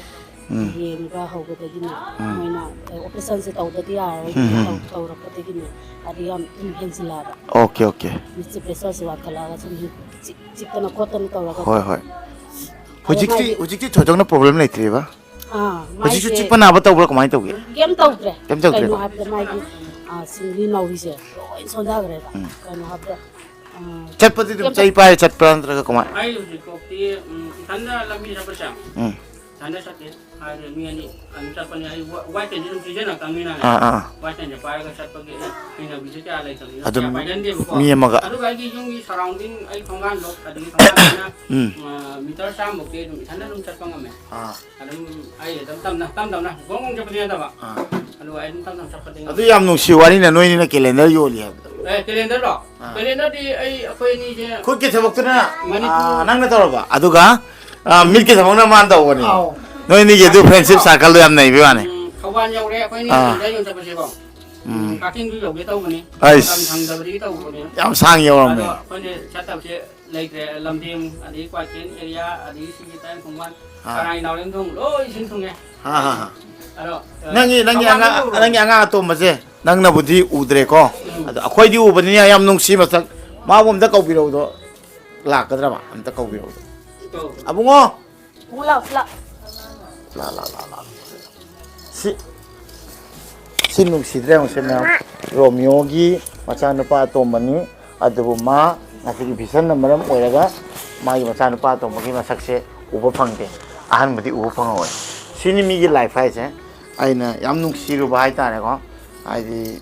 ꯎꯝ꯫ ꯌꯦꯡꯕ ꯍꯧꯕꯗꯒꯤꯅꯦ ꯎꯝ꯫ ꯃꯣꯏꯅ ꯑꯣꯄꯔꯦꯁꯟꯁꯦ ꯇꯧꯗꯗꯤ ꯌꯥꯔꯔꯣꯏ ꯎꯝ, ꯎꯝ, ꯇꯧ- ꯎꯝ꯫ ꯇꯧꯔꯛꯄꯗꯒꯤꯅꯦ ꯑꯗꯨ ꯌꯥꯝ ꯊꯨꯅ ꯍꯦꯟꯖꯤꯜꯂꯛꯑꯕ꯫ Okay, okay. ꯃꯤꯠꯁꯦ ꯄ꯭ꯔꯦꯁꯔꯁꯦ ꯋꯥꯡꯈꯠꯂꯛꯑꯒ ꯁꯨꯝ ꯆꯤꯛ- ꯆꯤꯛꯇꯅ ꯈꯣꯠꯇꯅ ꯇꯧꯔꯒ ꯍꯣꯏ, ꯍꯣꯏ꯫ ꯑꯗꯣ ꯍꯧꯖꯤꯛꯇꯤ, ꯃꯥꯒꯤ ꯍꯧꯖꯤꯛꯇꯤ ꯊꯣꯏꯗꯣꯛꯅ ꯄ꯭ꯔꯣꯕ꯭ꯂꯦꯝ ꯂꯩꯇ꯭ꯔꯤꯕ? ꯑꯥ, ꯍꯧꯖꯤꯛꯁꯨ ꯃꯥꯏꯁꯦ ꯆꯤꯛꯄ ꯅꯥꯕ ꯇꯧꯕ꯭ꯔꯥ, ꯀꯃꯥꯏꯅ ꯇꯧꯒꯦ? ꯀꯩꯝ ꯇꯧꯗ꯭ꯔꯦ꯫ ꯀꯩꯝ ꯇꯧꯗ꯭ꯔꯦꯀꯣ? ꯀꯩꯅꯣ ꯍꯥꯏꯕꯗ ꯃꯥꯒꯤ, ꯑꯥ, ꯁꯤꯡꯂꯤ ꯅꯥꯎꯔꯤꯁꯦ ꯂꯣꯏ ꯁꯣꯟꯊꯈ꯭ꯔꯦꯕ꯫ ꯎꯝ꯫ ꯀꯩꯅꯣ ꯍꯥꯏꯕꯗ, ꯑꯥ, ꯆꯠꯄꯗꯤ ꯑꯗꯨꯝ ꯀꯩꯝ ꯆꯩ ꯄꯥꯏꯔ ꯆꯠꯄ꯭ꯔꯥ, ꯅꯠꯇ꯭ꯔꯒ ꯀꯃꯥꯏ? ꯑꯩ ꯍꯧꯖꯤꯛꯐꯥꯎꯗꯤ, ꯎꯝ, ꯏꯊꯟꯗ ꯂꯝꯕꯤ ꯆꯠꯄꯁꯦ ꯎꯝ꯫ ꯏꯊꯟꯗ ꯆꯠꯇꯦ꯫ ꯍꯥꯏꯗꯤ ꯃꯤ ꯑꯅꯤ ꯑꯗꯨꯝ ꯆꯠꯄꯅꯦ꯫ ꯑꯩ ꯋꯥ-, ꯋꯥꯏ ꯇꯦꯟꯁꯦ ꯑꯗꯨꯝ ꯁꯤꯖꯤꯟꯅꯔꯛꯇꯕꯅꯤꯅ꯫ ꯑꯥ, ꯑꯥ꯫ ꯋꯥꯏ ꯇꯦꯟꯁꯦ ꯄꯥꯏꯔꯒ ꯆꯠꯄꯒꯤ ꯑꯩ ꯍꯩꯅꯕꯤꯁꯦ ꯀꯌꯥ ꯂꯩꯇꯕꯅꯤꯅ ꯑꯗꯨꯝ ꯀꯌꯥ ꯄꯥꯏꯒꯟꯗꯦꯕꯀꯣ꯫ ꯃꯤ ꯑꯃꯒ꯫ ꯑꯗꯨꯒ ꯑꯩꯒꯤ ꯌꯨꯝꯒꯤ ꯁꯔꯥꯎꯟꯗꯤꯡ, ꯑꯩ ꯊꯣꯡꯒꯥꯟꯗꯣ, ꯑꯗꯒꯤ ꯊꯣꯡꯒꯥꯟꯗꯅ, ꯎꯝ꯫ ꯑ, ꯃꯤꯇꯔ ꯆꯥꯝꯃꯃꯨꯛꯇꯤ ꯑꯗꯨꯝ ꯏꯊꯟꯗ ꯑꯗꯨꯝ ꯆꯠꯄ ꯉꯝꯃꯦ꯫ ꯑꯥ꯫ ꯑꯗꯨꯝ ꯑꯩ ꯑꯗꯨꯝ ꯇꯞꯅ, ꯇꯞ ꯇꯞꯅ ꯒꯣꯡ ꯒꯣꯡ ꯆꯠꯄꯗꯤ ꯅꯠꯇꯕ꯫ ꯑꯥ꯫ ꯑꯗꯨꯒ ꯑꯩ ꯑꯗꯨꯝ ꯇꯞ ꯇꯞꯅ ꯆꯠꯄꯗꯤ ꯉꯝꯃꯦ꯫ ꯑꯗꯨ ꯌꯥꯝ ꯅꯨꯡꯁꯤ ꯋꯥꯔꯤꯅ ꯅꯣꯏꯅꯤꯅ ꯀꯦꯂꯦꯟꯗꯔ ꯌꯣꯜꯂꯤ ꯍꯥꯏꯕꯗꯣ꯫ ꯑꯦ, ꯀꯦꯂꯦꯟꯗꯔꯔꯣ? ꯑꯥ꯫ ꯀꯦꯂꯦꯟꯗꯔꯗꯤ ꯑꯩ, ꯑꯩꯈꯣꯏ ꯑꯅꯤꯁꯦ ꯈꯨꯠꯀꯤ ꯊꯕꯛꯇꯨꯅ, ꯃꯅꯤꯄꯨꯔ ꯑꯥ, ꯅꯪꯅ ꯇꯧꯔꯕ? ꯑꯗꯨꯒ, ꯑꯥ, ꯃꯤꯠꯀꯤ ꯊꯕꯛꯅ ꯃꯥꯅ ꯇꯧꯕꯅꯤ꯫ ꯑꯥꯎ꯫ ꯅꯣꯏ ꯑꯅꯤꯒꯤ ꯑꯗꯨ friendship circle ꯗꯣ ꯌꯥꯝ ꯅꯩꯕꯩ ꯋꯥꯅꯤ꯫ ꯎꯝ, ꯊꯧꯕꯥꯜ ꯌꯧꯔꯦ ꯑꯩꯈꯣꯏ ꯑꯅꯤ ꯑꯥ꯫ ꯀꯦꯂꯦꯟꯗꯔ ꯌꯣꯟ ꯆꯠꯄꯁꯦꯀꯣ꯫ ꯎꯝ꯫ ꯎꯝ, ꯀꯛꯆꯤꯡꯁꯨ ꯌꯧꯒꯦ ꯇꯧꯕꯅꯤ꯫ ꯑꯩꯁ꯫ ꯃꯇꯝ ꯁꯪꯗꯕꯗꯒꯤ ꯇꯧꯕꯅꯤ꯫ ꯌꯥꯝ ꯁꯥꯡ ꯌꯧꯔꯝꯃꯦ꯫ ꯑꯗꯣ ꯑꯩꯈꯣꯏꯅ ꯆꯠꯇꯕꯁꯦ ꯂꯩꯇ꯭ꯔꯦ꯫ ꯂꯝꯗꯤꯡ, ꯑꯗꯒꯤ ꯀ꯭ꯋꯥꯀꯩꯊꯦꯜ area, ꯑꯗꯒꯤ ꯁꯤꯒꯤ ꯇꯥꯏꯕꯪ ꯈꯣꯡꯕꯥꯟ, ꯑꯥ꯫ ꯀꯔꯥꯏ ꯅꯥꯎꯔꯦꯝꯊꯣꯡ ꯂꯣꯏ ꯁꯤꯟ ꯊꯨꯡꯉꯦ꯫ ꯑꯥ, ꯑꯥ, ꯑꯥ꯫ ꯑꯗꯣ, ꯑ, ꯅꯪꯒꯤ, ꯅꯪꯒꯤ ꯊꯧꯕꯥꯜꯗ ꯑꯉꯥꯡ, ꯌꯧꯔꯨꯔꯣ꯫ ꯅꯪꯒꯤ ꯑꯉꯥꯡ ꯑꯇꯣꯝꯕꯁꯦ ꯅꯪꯅꯕꯨꯗꯤ ꯎꯗ꯭ꯔꯦꯀꯣ꯫ ꯎꯝ꯫ ꯑꯗꯣ ꯑꯩꯈꯣꯏꯗꯤ ꯎꯕꯅꯤꯅ ꯌꯥꯝ ꯅꯨꯡꯁꯤ ꯃꯁꯛ꯫ ꯃꯥꯕꯨ ꯑꯝꯇ ꯀꯧꯕꯤꯔꯛꯎꯗꯣ꯫ ꯂꯥꯛꯀꯗ꯭ꯔꯕ? ꯑꯝꯇ ꯀꯧꯕꯤꯔꯛꯎꯗꯣ꯫ ꯀꯧ꯫ ꯑꯕꯨꯡꯉꯣ! ꯄꯨ ꯂꯥꯎ, ꯄꯨ ꯂꯥꯎ꯫ ꯂꯥ, ꯂꯥ, ꯂꯥ, ꯂꯥ꯫ ꯁꯤ, ꯁꯤ ꯅꯨꯡꯁꯤꯗ꯭ꯔꯥ ꯌꯦꯡꯉꯨꯁꯦ ꯃꯌꯥꯝ꯫ ꯔꯣꯃꯤꯌꯣꯒꯤ ꯃꯆꯥꯅꯨꯄꯥ ꯑꯇꯣꯝꯕꯅꯤ꯫ ꯑꯗꯨꯕꯨ ꯃꯥ ꯉꯁꯤꯒꯤ vision ꯅ ꯃꯔꯝ ꯑꯣꯏꯔꯒ ꯃꯥꯒꯤ ꯃꯆꯥꯅꯨꯄꯥ ꯑꯇꯣꯝꯕꯒꯤ ꯃꯁꯛꯁꯦ ꯎꯕ ꯐꯪꯗꯦ꯫ ꯑꯍꯟꯕꯨꯗꯤ ꯎꯕ ꯐꯪꯍꯧꯋꯦ꯫ ꯁꯤꯅꯤ ꯃꯤꯒꯤ life ꯍꯥꯏꯁꯦ꯫ ꯑꯩꯅ ꯌꯥꯝ ꯅꯨꯡꯁꯤꯔꯨꯕ ꯍꯥꯏꯇꯥꯔꯦꯀꯣ꯫ ꯍꯥꯏꯗꯤ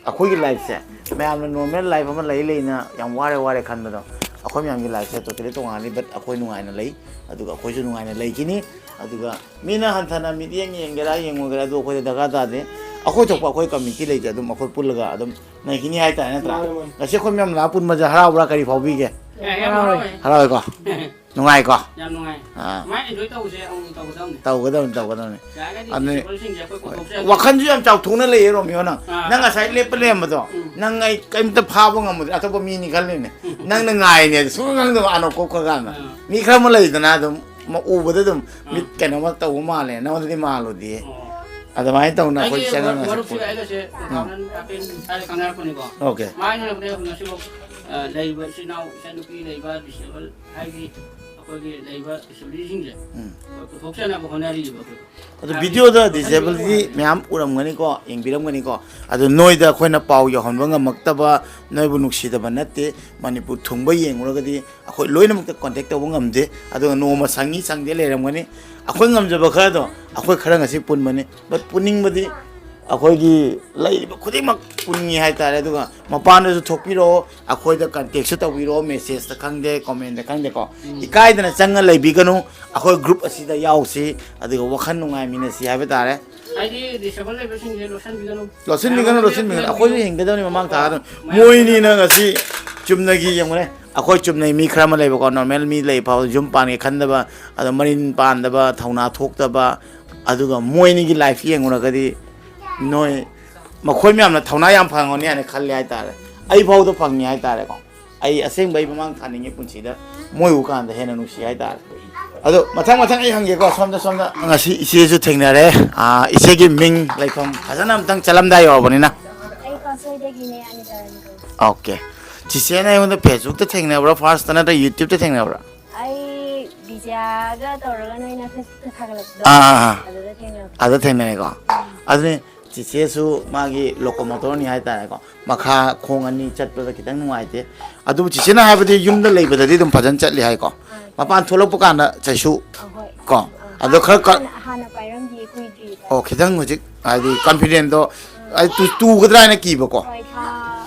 ꯑꯩꯈꯣꯏꯒꯤ life ꯁꯦ ꯃꯌꯥꯝꯅ normal life ꯑꯃ ꯂꯩ ꯂꯩꯅ ꯌꯥꯝ ꯋꯥꯔꯦ ꯋꯥꯔꯦ ꯈꯟꯕꯗꯣ, ꯑꯩꯈꯣꯏ ꯃꯌꯥꯝꯒꯤ life ꯁꯦ totally ꯇꯣꯉꯥꯜꯂꯤ, but ꯑꯩꯈꯣꯏ ꯅꯨꯡꯉꯥꯏꯅ ꯂꯩ, ꯑꯗꯨꯒ ꯑꯩꯈꯣꯏꯁꯨ ꯅꯨꯡꯉꯥꯏꯅ ꯂꯩꯈꯤꯅꯤ꯫ ꯑꯗꯨꯒ ꯃꯤꯅ ꯍꯟꯊꯅ ꯃꯤꯠꯌꯦꯡ ꯌꯦꯡꯒꯦꯔꯥ ꯌꯦꯡꯉꯣꯏꯒꯦꯔꯥ ꯑꯗꯨ ꯑꯩꯈꯣꯏꯗ ꯗꯔꯀꯥꯔ ꯇꯥꯗꯦ꯫ ꯑꯩꯈꯣꯏ ꯊꯣꯛꯄ ꯑꯩꯈꯣꯏ committee ꯂꯩꯖꯩ, ꯑꯗꯨꯝ ꯑꯩꯈꯣꯏ ꯄꯨꯜꯂꯒ ꯑꯗꯨꯝ ꯂꯩꯈꯤꯅꯤ ꯍꯥꯏꯇꯥꯔꯦ, ꯅꯠꯇ꯭ꯔꯥ? ꯃꯥꯅꯦ, ꯃꯥꯅꯦ꯫ ꯉꯁꯤ ꯑꯩꯈꯣꯏ ꯃꯌꯥꯝ ꯂꯥꯛꯑ ꯄꯨꯟꯕꯁꯦ ꯍꯔꯥꯎꯕ꯭ꯔꯥ, ꯀꯔꯤ ꯐꯥꯎꯕꯤꯒꯦ? ꯑꯦ, ꯌꯥꯝ ꯍꯔꯥꯎꯋꯦ꯫ ꯍꯔꯥꯎꯋꯦꯀꯣ? ꯅꯨꯡꯉꯥꯏꯀꯣ? ꯌꯥꯝ ꯅꯨꯡꯉꯥꯏ꯫ ꯑꯥ꯫ ꯁꯨꯃꯥꯏꯅ enjoy ꯇꯧꯕꯁꯦ ꯑꯃꯨꯛ ꯇꯧꯒꯗꯕꯅꯤ꯫ ꯇꯧꯒꯗꯕꯅꯤ, ꯇꯧꯒꯗꯕꯅꯤ꯫ ꯌꯥꯔꯒꯗꯤ ꯑꯗꯨꯅꯤ꯫ Festival ꯁꯤꯡꯁꯦ ꯑꯩꯈꯣꯏ ꯄꯨꯊꯣꯛꯆꯒꯦ꯫ ꯋꯥꯈꯜꯁꯨ ꯌꯥꯝ ꯆꯥꯎꯊꯣꯛꯅ ꯂꯩꯌꯦ, ꯔꯣꯃꯤꯌꯣ, ꯅꯪ꯫ ꯑꯥ꯫ ꯅꯪ ꯉꯁꯥꯏ ꯂꯦꯞꯄ ꯂꯩꯔꯝꯕꯗꯣ, ꯎꯝ꯫ ꯅꯪ ꯑꯩ ꯀꯩꯝꯇ ꯐꯥꯕ ꯉꯝꯃꯣꯏ, ꯑꯇꯣꯞꯄ ꯃꯤꯅꯤ ꯈꯜꯂꯤꯅꯦ꯫ ꯎꯝ꯫ ꯅꯪꯅ ꯉꯥꯏꯅꯦ, ꯁꯨꯡꯈꯪ ꯈꯪꯗꯕ ꯑꯅꯣꯞ ꯀꯨꯞꯈ꯭ꯔꯀꯥꯟꯗ꯫ ꯑꯥ꯫ ꯃꯤ ꯈꯔ ꯑꯃ ꯂꯩꯗꯅ ꯑꯗꯨꯝ ꯃ-, ꯎꯕꯗ ꯑꯗꯨꯝ ꯑꯥ꯫ ꯃꯤꯠ ꯀꯩꯅꯣꯝꯃ ꯇꯧꯕ ꯃꯥꯜꯂꯦ, ꯅꯉꯣꯟꯗꯗꯤ ꯃꯥꯜꯂꯨꯗꯦ꯫ ꯑꯣ꯫ ꯑꯗꯨꯃꯥꯏꯅ ꯇꯧꯅ ꯑꯩꯈꯣꯏ ꯑꯩꯒꯤ ꯆꯪꯉꯒ ꯃꯔꯨꯞꯁꯤ ꯉꯁꯤ ꯑꯩꯒꯁꯦ ꯎꯝ꯫ ꯇꯨ ꯊꯥꯎꯖꯟ ꯑꯩꯠꯇꯤꯟ ꯁ꯭ꯋꯥꯏꯗ ꯈꯪꯅꯔꯛꯄꯅꯤꯀꯣ꯫ ꯑꯣꯀꯦ꯫ ꯃꯥꯏ ꯈꯪꯅꯔꯛꯄꯗꯒꯤ ꯉꯁꯤꯐꯥꯎ ꯑ, ꯂꯩꯔꯤꯕ ꯏꯆꯤꯜ ꯏꯅꯥꯎ, ꯏꯆꯟꯅꯨꯄꯤ ꯂꯩꯕ, ꯗꯤꯁꯦꯕꯜ ꯍꯥꯏꯗꯤ ꯑꯩꯈꯣꯏꯒꯤ ꯂꯩꯕ ꯗꯤꯁꯦꯕꯤꯂꯤꯇꯤꯁꯤꯡꯁꯦ ꯎꯝ꯫ ꯑꯩꯈꯣꯏ ꯄꯨꯊꯣꯛꯆꯅꯕ ꯍꯣꯠꯅꯔꯤꯕ ꯑꯩꯈꯣꯏ꯫ ꯑꯗꯨ ꯍꯥꯏꯕꯗꯤ ꯚꯤꯗꯤꯑꯣꯗ ꯃꯈꯜ ꯗꯤꯁꯦꯕꯤꯂꯤꯇꯤ ꯃꯈꯜ ꯃꯌꯥꯝ ꯎꯔꯝꯒꯅꯤꯀꯣ, ꯌꯦꯡꯕꯤꯔꯝꯒꯅꯤꯀꯣ꯫ ꯑꯗꯨ ꯅꯣꯏꯗ ꯑꯩꯈꯣꯏꯅ ꯄꯥꯎ ꯌꯧꯍꯟꯕ ꯉꯝꯃꯛꯇꯕ, ꯅꯣꯏꯕꯨ ꯅꯨꯡꯁꯤꯗꯕ ꯅꯠꯇꯦ꯫ ꯃꯅꯤꯄꯨꯔ ꯊꯨꯡꯕ ꯌꯦꯡꯉꯨꯔꯒꯗꯤ ꯑꯩꯈꯣꯏ ꯂꯣꯏꯅꯃꯛꯇ ꯀꯣꯟꯇꯦꯛ ꯇꯧꯕ ꯉꯝꯗꯦ꯫ ꯑꯗꯨꯒ ꯅꯣꯡꯃ ꯁꯪꯉꯤ ꯁꯪꯗꯦ ꯂꯩꯔꯝꯒꯅꯤ꯫ ꯑꯩꯈꯣꯏ ꯉꯝꯖꯕ ꯈꯔꯗꯣ ꯑꯩꯈꯣꯏ ꯈꯔ ꯉꯁꯤ ꯄꯨꯟꯕꯅꯤ꯫ But ꯄꯨꯅꯤꯡꯕꯗꯤ ꯑꯩꯈꯣꯏꯒꯤ ꯂꯩꯔꯤꯕ ꯈꯨꯗꯤꯡꯃꯛ ꯄꯨꯅꯤꯡꯉꯤ ꯍꯥꯏꯇꯥꯔꯦ꯫ ꯑꯗꯨꯒ ꯃꯄꯥꯟꯗꯁꯨ ꯊꯣꯛꯄꯤꯔꯛꯑꯣ, ꯑꯩꯈꯣꯏꯗ ꯀꯟꯇꯦꯛꯁꯨ ꯇꯧꯕꯤꯔꯛꯑꯣ, ꯃꯦꯁꯦꯖꯇ ꯈꯪꯗꯦ, ꯀꯣꯃꯦꯟꯗ ꯈꯪꯗꯦꯀꯣ꯫ ꯎꯝ꯫ ꯏꯀꯥꯏꯗꯅ ꯆꯪꯉ ꯂꯩꯕꯤꯒꯅꯨ, ꯑꯩꯈꯣꯏ ꯒ꯭ꯔꯨꯞ ꯑꯁꯤꯗ ꯌꯥꯎꯁꯤ, ꯑꯗꯨꯒ ꯋꯥꯈꯜ ꯅꯨꯡꯉꯥꯏꯃꯤꯟꯅꯁꯤ ꯍꯥꯏꯕ ꯇꯥꯔꯦ꯫ ꯍꯥꯏꯗꯤ ꯗꯤꯁꯦꯕꯜ ꯂꯩꯕꯁꯤꯡꯁꯦ ꯂꯣꯠꯁꯤꯟꯕꯤꯒꯅꯨ꯫ ꯂꯣꯠꯁꯤꯟꯕꯤꯒꯅꯨ, ꯃꯌꯥꯝ ꯂꯣꯠꯁꯤꯟꯕꯤꯒꯅꯨ꯫ ꯂꯣꯠꯁꯤꯟꯕꯤꯒꯅꯨ꯫ ꯑꯩꯈꯣꯏꯁꯨ ꯍꯤꯡꯒꯗꯕꯅꯤ ꯃꯃꯥꯡ ꯊꯥꯗ꯫ ꯃꯌꯥꯝ ꯃꯣꯏꯅꯤꯅ ꯉꯁꯤ ꯆꯨꯝꯅꯒꯤ ꯌꯦꯡꯉꯨꯅꯦ, ꯑꯩꯈꯣꯏ ꯆꯨꯝꯅꯒꯤ ꯃꯤ ꯈꯔ ꯑꯃ ꯂꯩꯕꯀꯣ, ꯅꯣꯔꯃꯦꯜ ꯃꯤ ꯂꯩ ꯐꯥꯎ ꯌꯨꯝ ꯄꯥꯟꯒꯦ ꯈꯟꯗꯕ, ꯑꯗꯣ ꯃꯔꯤꯟ ꯄꯥꯟꯗꯕ, ꯊꯧꯅꯥ ꯊꯣꯛꯇꯕ, ꯑꯗꯨꯒ ꯃꯣꯏꯅꯤꯒꯤ ꯂꯥꯏꯐ ꯌꯦꯡꯉꯨꯔꯒꯗꯤ ꯅꯣꯏ, ꯃꯈꯣꯏ ꯃꯌꯥꯝꯅ ꯊꯧꯅꯥ ꯌꯥꯝ ꯐꯪꯉꯅꯤ ꯍꯥꯏꯅ ꯈꯜꯂꯦ ꯍꯥꯏꯇꯥꯔꯦ꯫ ꯑꯩ ꯐꯥꯎꯗ ꯐꯪꯉꯤ ꯍꯥꯏꯇꯥꯔꯦꯀꯣ꯫ ꯑꯩ ꯑꯁꯦꯡꯕ ꯑꯩ ꯃꯃꯥꯡ ꯊꯥꯅꯤꯡꯉꯤ ꯄꯨꯟꯁꯤꯗ, ꯃꯣꯏ ꯎ ꯀꯥꯟꯗ ꯍꯦꯟꯅ ꯅꯨꯡꯁꯤ ꯍꯥꯏꯇꯥꯔꯦ꯫ ꯑꯗꯣ ꯃꯊꯪ ꯃꯊꯪ ꯑꯩ ꯍꯪꯒꯦꯀꯣ, ꯁꯣꯝꯗ ꯁꯣꯝꯗ꯫ ꯉꯁꯤ ꯏꯆꯦꯁꯨ ꯊꯦꯡꯅꯔꯦ꯫ ꯑꯥ, ꯏꯆꯦꯒꯤ ꯃꯤꯡ ꯂꯩꯐꯝ ꯐꯖꯅ ꯑꯝꯇꯪ ꯆꯠꯂꯝꯗꯥꯏ ꯌꯧꯔꯕꯅꯤꯅ꯫ ꯑꯩ ꯄꯥꯠꯁꯣꯏꯗꯒꯤꯅꯦ, ꯑꯅꯤꯇꯥꯅꯤꯀꯣ꯫ ꯑꯣꯀꯦ꯫ ꯆꯤꯆꯦꯅ ꯑꯩꯉꯣꯟꯗ ꯐꯦꯁꯕꯨꯛꯇ ꯊꯦꯡꯅꯕ꯭ꯔꯥ, ꯐꯥꯔꯁꯇ ꯅꯠꯇ꯭ꯔ ꯌꯨꯇ꯭ꯌꯨꯕꯇ ꯊꯦꯡꯅꯕ꯭ꯔꯥ? ꯑꯩ ꯕꯤꯖ꯭ꯌꯥꯒ ꯇꯧꯔꯒ ꯅꯣꯏꯅ ꯐꯦꯁꯕꯨꯛꯇ ꯊꯥꯒꯠꯂꯛꯄꯗꯣ, ꯑꯥ, ꯑꯥ, ꯑꯥ꯫ ꯑꯗꯨꯗ ꯊꯦꯡꯅꯕ꯫ ꯑꯗ ꯊꯦꯡꯅꯔꯦꯀꯣ꯫ ꯑꯗꯨꯅꯤ ꯆꯤꯆꯦꯁꯨ ꯃꯥꯒꯤ ꯂꯣꯀꯣꯃꯣꯇꯣꯔꯅꯤ ꯍꯥꯏꯇꯥꯔꯦꯀꯣ꯫ ꯃꯈꯥ ꯈꯣꯡ ꯑꯅꯤ ꯆꯠꯄꯗ ꯈꯤꯇꯪ ꯅꯨꯡꯉꯥꯏꯇꯦ꯫ ꯑꯗꯨꯕꯨ ꯆꯤꯆꯦꯅ ꯍꯥꯏꯕꯗꯤ ꯌꯨꯝꯗ ꯂꯩꯕꯗꯗꯤ ꯑꯗꯨꯝ ꯐꯖꯅ ꯆꯠꯂꯤ ꯍꯥꯏꯀꯣ꯫ ꯑꯥ, ꯃꯄꯥꯟ ꯊꯣꯛꯂꯛꯄ ꯀꯥꯟꯗ ꯆꯩꯁꯨ ꯑꯍꯣꯏ꯫ ꯀꯣ꯫ ꯑꯥ, ꯑꯗꯣ ꯈꯔ ꯀ- ꯍꯥꯟꯅ, ꯍꯥꯟꯅ ꯄꯥꯏꯔꯝꯗꯤꯌꯦ, ꯀꯨꯏꯗ꯭ꯔꯤꯌꯦ꯫ ꯑꯣ, ꯈꯤꯇꯪ ꯍꯧꯖꯤꯛ ꯍꯥꯏꯗꯤ ꯀꯟꯐꯤꯗꯦꯟꯗꯣ, ꯑꯥ꯫ ꯍꯥꯏꯗꯤ ꯇꯨ-, ꯇꯨꯒꯗ꯭ꯔꯥ ꯍꯥꯏꯅ ꯀꯤꯕꯀꯣ꯫ ꯍꯣꯏ, ꯊꯥ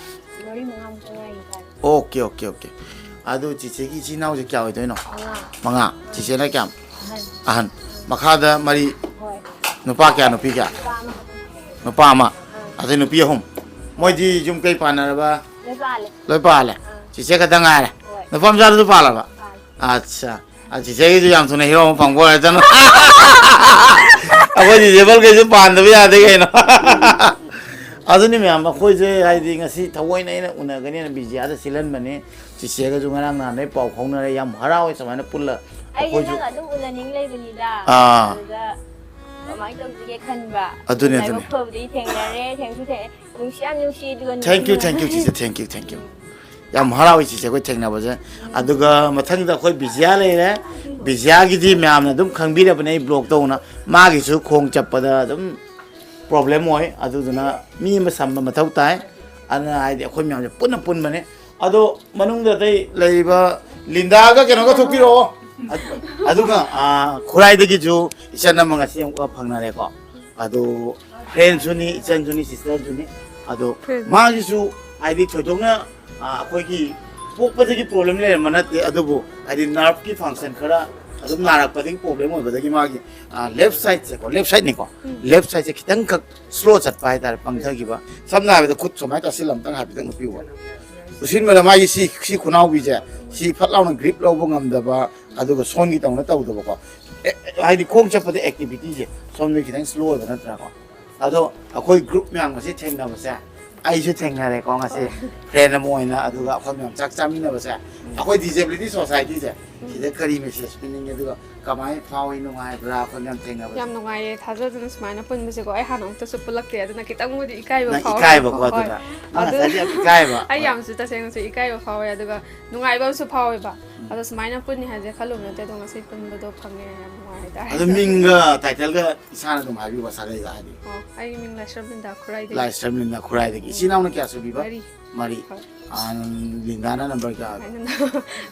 ꯃꯔꯤ ꯃꯉꯥꯃꯨꯛꯇ ꯉꯥꯏꯔꯤ ꯄꯥꯏꯕ꯫ Okay, okay, okay. ꯑꯗꯨ ꯆꯤꯆꯦꯒꯤ ꯏꯆꯤꯟ ꯏꯅꯥꯎꯁꯦ ꯀꯌꯥ ꯑꯣꯏꯗꯣꯏꯅꯣ? ꯃꯉꯥ꯫ ꯃꯉꯥ꯫ ꯆꯤꯆꯦꯅ ꯀꯌꯥꯝ? ꯑꯍꯟ꯫ ꯑꯍꯟ꯫ ꯃꯈꯥꯗ ꯃꯔꯤ꯫ ꯍꯣꯏ꯫ ꯅꯨꯄꯥ ꯀꯌꯥ, ꯅꯨꯄꯤ ꯀꯌꯥ? ꯅꯨꯄꯥ ꯑꯃ꯫ ꯅꯨꯄꯥ ꯑꯃ꯫ ꯑꯥ꯫ ꯑꯗꯩ ꯅꯨꯄꯤ ꯑꯍꯨꯝ꯫ ꯃꯣꯏꯗꯤ ꯌꯨꯝ ꯀꯩ ꯄꯥꯟꯅꯔꯕ? ꯂꯣꯏ ꯄꯥꯜꯂꯦ꯫ ꯂꯣꯏ ꯄꯥꯜꯂꯦ? ꯑꯥ꯫ ꯆꯤꯆꯦ ꯈꯛꯇ ꯉꯥꯏꯔꯦ? ꯍꯣꯏ꯫ ꯅꯨꯄꯥ ꯃꯆꯥꯗꯨꯁꯨ ꯄꯥꯜꯂꯕ? ꯄꯥꯜꯂꯦ꯫ ꯑꯠꯆꯥ꯫ ꯑ, ꯆꯤꯆꯦꯒꯤꯁꯨ ꯌꯥꯝ ꯊꯨꯅ ꯍꯤꯔꯣ ꯑꯃ ꯐꯪꯕ ꯑꯣꯏꯔꯁꯅꯨ꯫ ꯑꯩꯈꯣꯏ ꯗꯤꯁꯦꯕꯜꯈꯩꯁꯨ ꯄꯥꯟꯗꯕ ꯌꯥꯗꯦ ꯀꯩꯅꯣ꯫ ꯑꯗꯨꯅꯤ ꯃꯌꯥꯝ, ꯑꯩꯈꯣꯏꯁꯦ ꯍꯥꯏꯗꯤ ꯉꯁꯤ ꯊꯑꯣꯏꯅ ꯑꯩꯅ ꯎꯅꯒꯅꯤꯅ ꯕꯤꯖꯤꯌꯥꯗ ꯁꯤꯜꯍꯟꯕꯅꯤ꯫ ꯆꯤꯆꯦꯒꯁꯨ ꯉꯔꯥꯡ ꯅꯍꯥꯟꯗꯩ ꯄꯥꯎ ꯐꯥꯎꯅꯔꯦ, ꯌꯥꯝ ꯍꯔꯥꯎꯋꯦ ꯁꯨꯃꯥꯏꯅ ꯄꯨꯜꯂ꯫ ꯑꯩꯁꯦ ꯑꯩꯈꯣꯏꯁꯨ ꯅꯪ ꯑꯗꯨꯝ ꯎꯅꯅꯤꯡ ꯂꯩꯕꯅꯤꯗ꯫ ꯑꯥ꯫ ꯑꯗꯨꯗ ꯀꯃꯥꯏꯅ ꯇꯧꯁꯤꯒꯦ ꯈꯟꯕ꯫ ꯑꯗꯨꯅꯦ, ꯂꯥꯏꯕꯛ ꯑꯗꯨꯅꯦ꯫ ꯐꯕꯗꯤ ꯊꯦꯡꯅꯔꯦ, ꯊꯦꯡꯁꯨ ꯊꯦꯡ-, ꯅꯨꯡꯁꯤ ꯌꯥꯝ ꯅꯨꯡꯁꯤ, ꯑꯗꯨꯒ ꯅꯨꯡꯁꯨ Thank you, thank you, ꯅꯨꯡꯉꯥꯏ꯫ ꯆꯤꯆꯦ, thank you, thank you꯫ ꯌꯥꯝ ꯍꯔꯥꯎꯏ ꯆꯤꯆꯦ ꯑꯩꯈꯣꯏ ꯊꯦꯡꯅꯕꯁꯦ꯫ ꯑꯗꯨꯒ ꯃꯊꯪꯗ ꯑꯩꯈꯣꯏ ꯕꯤꯖꯤꯌꯥ ꯂꯩꯔꯦ꯫ ꯕꯤꯖꯤꯌꯥꯒꯤꯗꯤ ꯃꯌꯥꯝꯅ ꯑꯗꯨꯝ ꯈꯪꯕꯤꯔꯕꯅꯦ, ꯑꯩ ꯕ꯭ꯂꯣꯛ ꯇꯧꯅ꯫ ꯃꯥꯒꯤꯁꯨ ꯈꯣꯡ ꯆꯠꯄꯗ ꯑꯗꯨꯝ ꯄ꯭ꯔꯣꯕ꯭ꯂꯦꯝ ꯑꯣꯏ, ꯑꯗꯨꯗꯨꯅ ꯃꯤ ꯑꯃ ꯁꯝꯕ ꯃꯊꯧ ꯇꯥꯏ꯫ ꯑꯗꯨꯅ ꯍꯥꯏꯗꯤ ꯑꯩꯈꯣꯏ ꯃꯌꯥꯝꯁꯦ ꯄꯨꯟꯅ ꯄꯨꯟꯕꯅꯦ꯫ ꯑꯗꯣ ꯃꯅꯨꯡꯗ ꯑꯇꯩ ꯂꯩꯔꯤꯕ ꯂꯤꯟꯗꯥꯒ ꯀꯩꯅꯣꯒ ꯊꯣꯛꯄꯤꯔꯛꯑꯣ꯫ ꯑꯗ-, ꯑꯗꯨꯒ, ꯑꯥ, ꯈꯨꯔꯥꯏꯗꯒꯤꯁꯨ ꯏꯆꯟ ꯑꯃ ꯉꯁꯤ ꯑꯃꯨꯛꯀ ꯐꯪꯅꯔꯦꯀꯣ꯫ ꯑꯗꯣ ꯐ꯭ꯔꯦꯟꯁꯨꯅꯤ, ꯏꯆꯟꯁꯨꯅꯤ, ꯁꯤꯁꯇꯔꯁꯨꯅꯤ꯫ ꯑꯗꯣ ꯐ꯭ꯔꯦꯟ꯫ ꯃꯥꯒꯤꯁꯨ ꯍꯥꯏꯗꯤ ꯊꯣꯏꯗꯣꯛꯅ, ꯑꯥ, ꯑꯩꯈꯣꯏꯒꯤ ꯄꯣꯛꯄꯗꯒꯤ ꯄ꯭ꯔꯣꯕ꯭ꯂꯦꯝ ꯂꯩꯔꯝꯕ ꯅꯠꯇꯦ, ꯑꯗꯨꯕꯨ ꯍꯥꯏꯗꯤ ꯅꯔꯚꯀꯤ ꯐꯪꯁꯟ ꯈꯔ ꯑꯗꯨꯝ ꯅꯥꯔꯛꯄꯗꯒꯤ ꯄ꯭ꯔꯣꯕ꯭ꯂꯦꯝ ꯑꯣꯏꯕꯗꯒꯤ ꯃꯥꯒꯤ, ꯑꯥ, ꯂꯦꯐ ꯁꯥꯏꯠꯁꯦꯀꯣ, ꯂꯦꯐ ꯁꯥꯏꯠꯅꯤꯀꯣ, ꯎꯝ꯫ ꯂꯦꯐ ꯁꯥꯏꯠꯁꯦ ꯈꯤꯇꯪꯈꯛ ꯁ꯭ꯂꯣ ꯆꯠꯄ ꯍꯥꯏꯇꯥꯔꯦ, ꯄꯪꯊꯈꯤꯕ꯫ ꯁꯝꯅ ꯍꯥꯏꯔꯕꯗ ꯈꯨꯠ ꯁꯨꯃꯥꯏꯅ ꯇꯥꯁꯤꯜꯂ ꯑꯝꯇꯪ ꯍꯥꯏꯐꯦꯠꯇꯪ ꯎꯠꯄꯤꯌꯨꯕ꯫ ꯎꯁꯤꯟꯕꯗ ꯃꯥꯒꯤ ꯁꯤ, ꯁꯤ ꯈꯨꯅꯥꯎꯕꯤꯁꯦ ꯁꯤ ꯐꯠ ꯂꯥꯎꯅ ꯒ꯭ꯔꯤꯞ ꯂꯧꯕ ꯉꯝꯗꯕ, ꯑꯗꯨꯒ ꯁꯣꯟꯒꯤ ꯇꯧꯅ ꯇꯧꯗꯕꯀꯣ꯫ ꯑꯦ, ꯍꯥꯏꯗꯤ ꯈꯣꯡ ꯆꯠꯄꯗ ꯑꯦꯛꯇꯤꯚꯤꯇꯤꯁꯦ ꯁꯣꯝꯗ ꯈꯤꯇꯪ ꯁ꯭ꯂꯣ ꯑꯣꯏꯕ ꯅꯠꯇ꯭ꯔꯥꯀꯣ? ꯑꯗꯣ ꯑꯩꯈꯣꯏ ꯒ꯭ꯔꯨꯞ ꯃꯌꯥꯝꯒꯁꯦ ꯊꯦꯡꯅꯕꯁꯦ ꯑꯩꯁꯨ ꯊꯦꯡꯅꯔꯦꯀꯣ ꯉꯁꯤ, ꯐ꯭ꯔꯦꯟ ꯑꯃ ꯑꯣꯏꯅ꯫ ꯑꯗꯨꯒ ꯑꯩꯈꯣꯏ ꯃꯌꯥꯝ ꯆꯥꯛ ꯆꯥꯃꯤꯟꯅꯕꯁꯦ, ꯑꯩꯈꯣꯏ ꯗꯤꯖꯦꯕꯤꯂꯤꯇꯤ ꯁꯣꯁꯥꯏꯇꯤꯁꯦ ꯁꯤꯗ ꯀꯔꯤ ꯃꯦꯁꯦꯖ ꯄꯤꯅꯤꯡꯉꯦ, ꯑꯗꯨꯒ ꯀꯃꯥꯏꯅ ꯐꯥꯎꯏ, ꯅꯨꯡꯉꯥꯏꯕ꯭ꯔꯥ ꯑꯩꯈꯣꯏ ꯃꯌꯥꯝ ꯊꯦꯡꯅꯕꯁꯦ? ꯌꯥꯝ ꯅꯨꯡꯉꯥꯏꯌꯦ, ꯊꯥꯖꯗꯅ ꯁꯨꯃꯥꯏꯅ ꯄꯨꯟꯕꯁꯦꯀꯣ꯫ ꯑꯩ ꯍꯥꯟꯅ ꯑꯃꯨꯛꯇꯁꯨ ꯄꯨꯜꯂꯛꯇꯦ, ꯑꯗꯨꯅ ꯈꯤꯇꯪꯕꯨꯗꯤ ꯏꯀꯥꯏꯕ ꯅꯪ ꯐꯥꯎꯋꯦ꯫ ꯏꯀꯥꯏꯕꯀꯣ ꯍꯣꯏ꯫ ꯑꯗꯨꯗ? ꯅꯪ ꯑꯗꯨ ꯉꯁꯥꯏꯗꯤ ꯌꯥꯝ ꯏꯀꯥꯏꯕ꯫ ꯑꯩ ꯍꯣꯏ꯫ ꯌꯥꯝꯁꯨ ꯇꯁꯦꯡꯅꯁꯨ ꯏꯀꯥꯏꯕ ꯐꯥꯎꯋꯦ, ꯑꯗꯨꯒ ꯅꯨꯡꯉꯥꯏꯕ ꯑꯃꯁꯨ ꯐꯥꯎꯋꯦꯕ꯫ ꯎꯝ꯫ ꯑꯗꯣ ꯁꯨꯃꯥꯏꯅ ꯄꯨꯟꯅꯤ ꯍꯥꯏꯁꯦ ꯈꯜꯂꯨꯕ ꯅꯠꯇꯦ, ꯑꯗꯣ ꯉꯁꯤ ꯄꯨꯟꯕꯗꯣ ꯐꯪꯉꯦ, ꯌꯥꯝ ꯅꯨꯡꯉꯥꯏ ꯍꯥꯏꯇꯥꯔꯦ꯫ ꯑꯗꯣ ꯃꯤꯡꯒ ꯇꯥꯏꯇꯜꯒ ꯏꯁꯥꯅ ꯑꯗꯨꯝ ꯍꯥꯏꯕꯤꯌꯨ, ꯁꯥꯒꯩꯒ ꯍꯥꯏꯗꯤ꯫ ꯑꯣ, ꯑꯩꯒꯤ ꯃꯤꯡ ꯂꯥꯏꯁ꯭ꯔꯝ ꯂꯤꯟꯗꯥ ꯈꯨꯔꯥꯏꯗꯒꯤ꯫ ꯂꯥꯏꯁ꯭ꯔꯝ ꯂꯤꯟꯗꯥ ꯈꯨꯔꯥꯏꯗꯒꯤ꯫ ꯏꯆꯤꯟ ꯏꯅꯥꯎꯅ ꯀꯌꯥ ꯁꯨꯕꯤꯕ? ꯃꯔꯤ꯫ ꯃꯔꯤ꯫ ꯍꯣꯏ꯫ ꯑꯥ, ꯂꯤꯟꯗꯥꯅ ꯅꯝꯕꯔ ꯀꯌꯥ? ꯑꯩꯅ,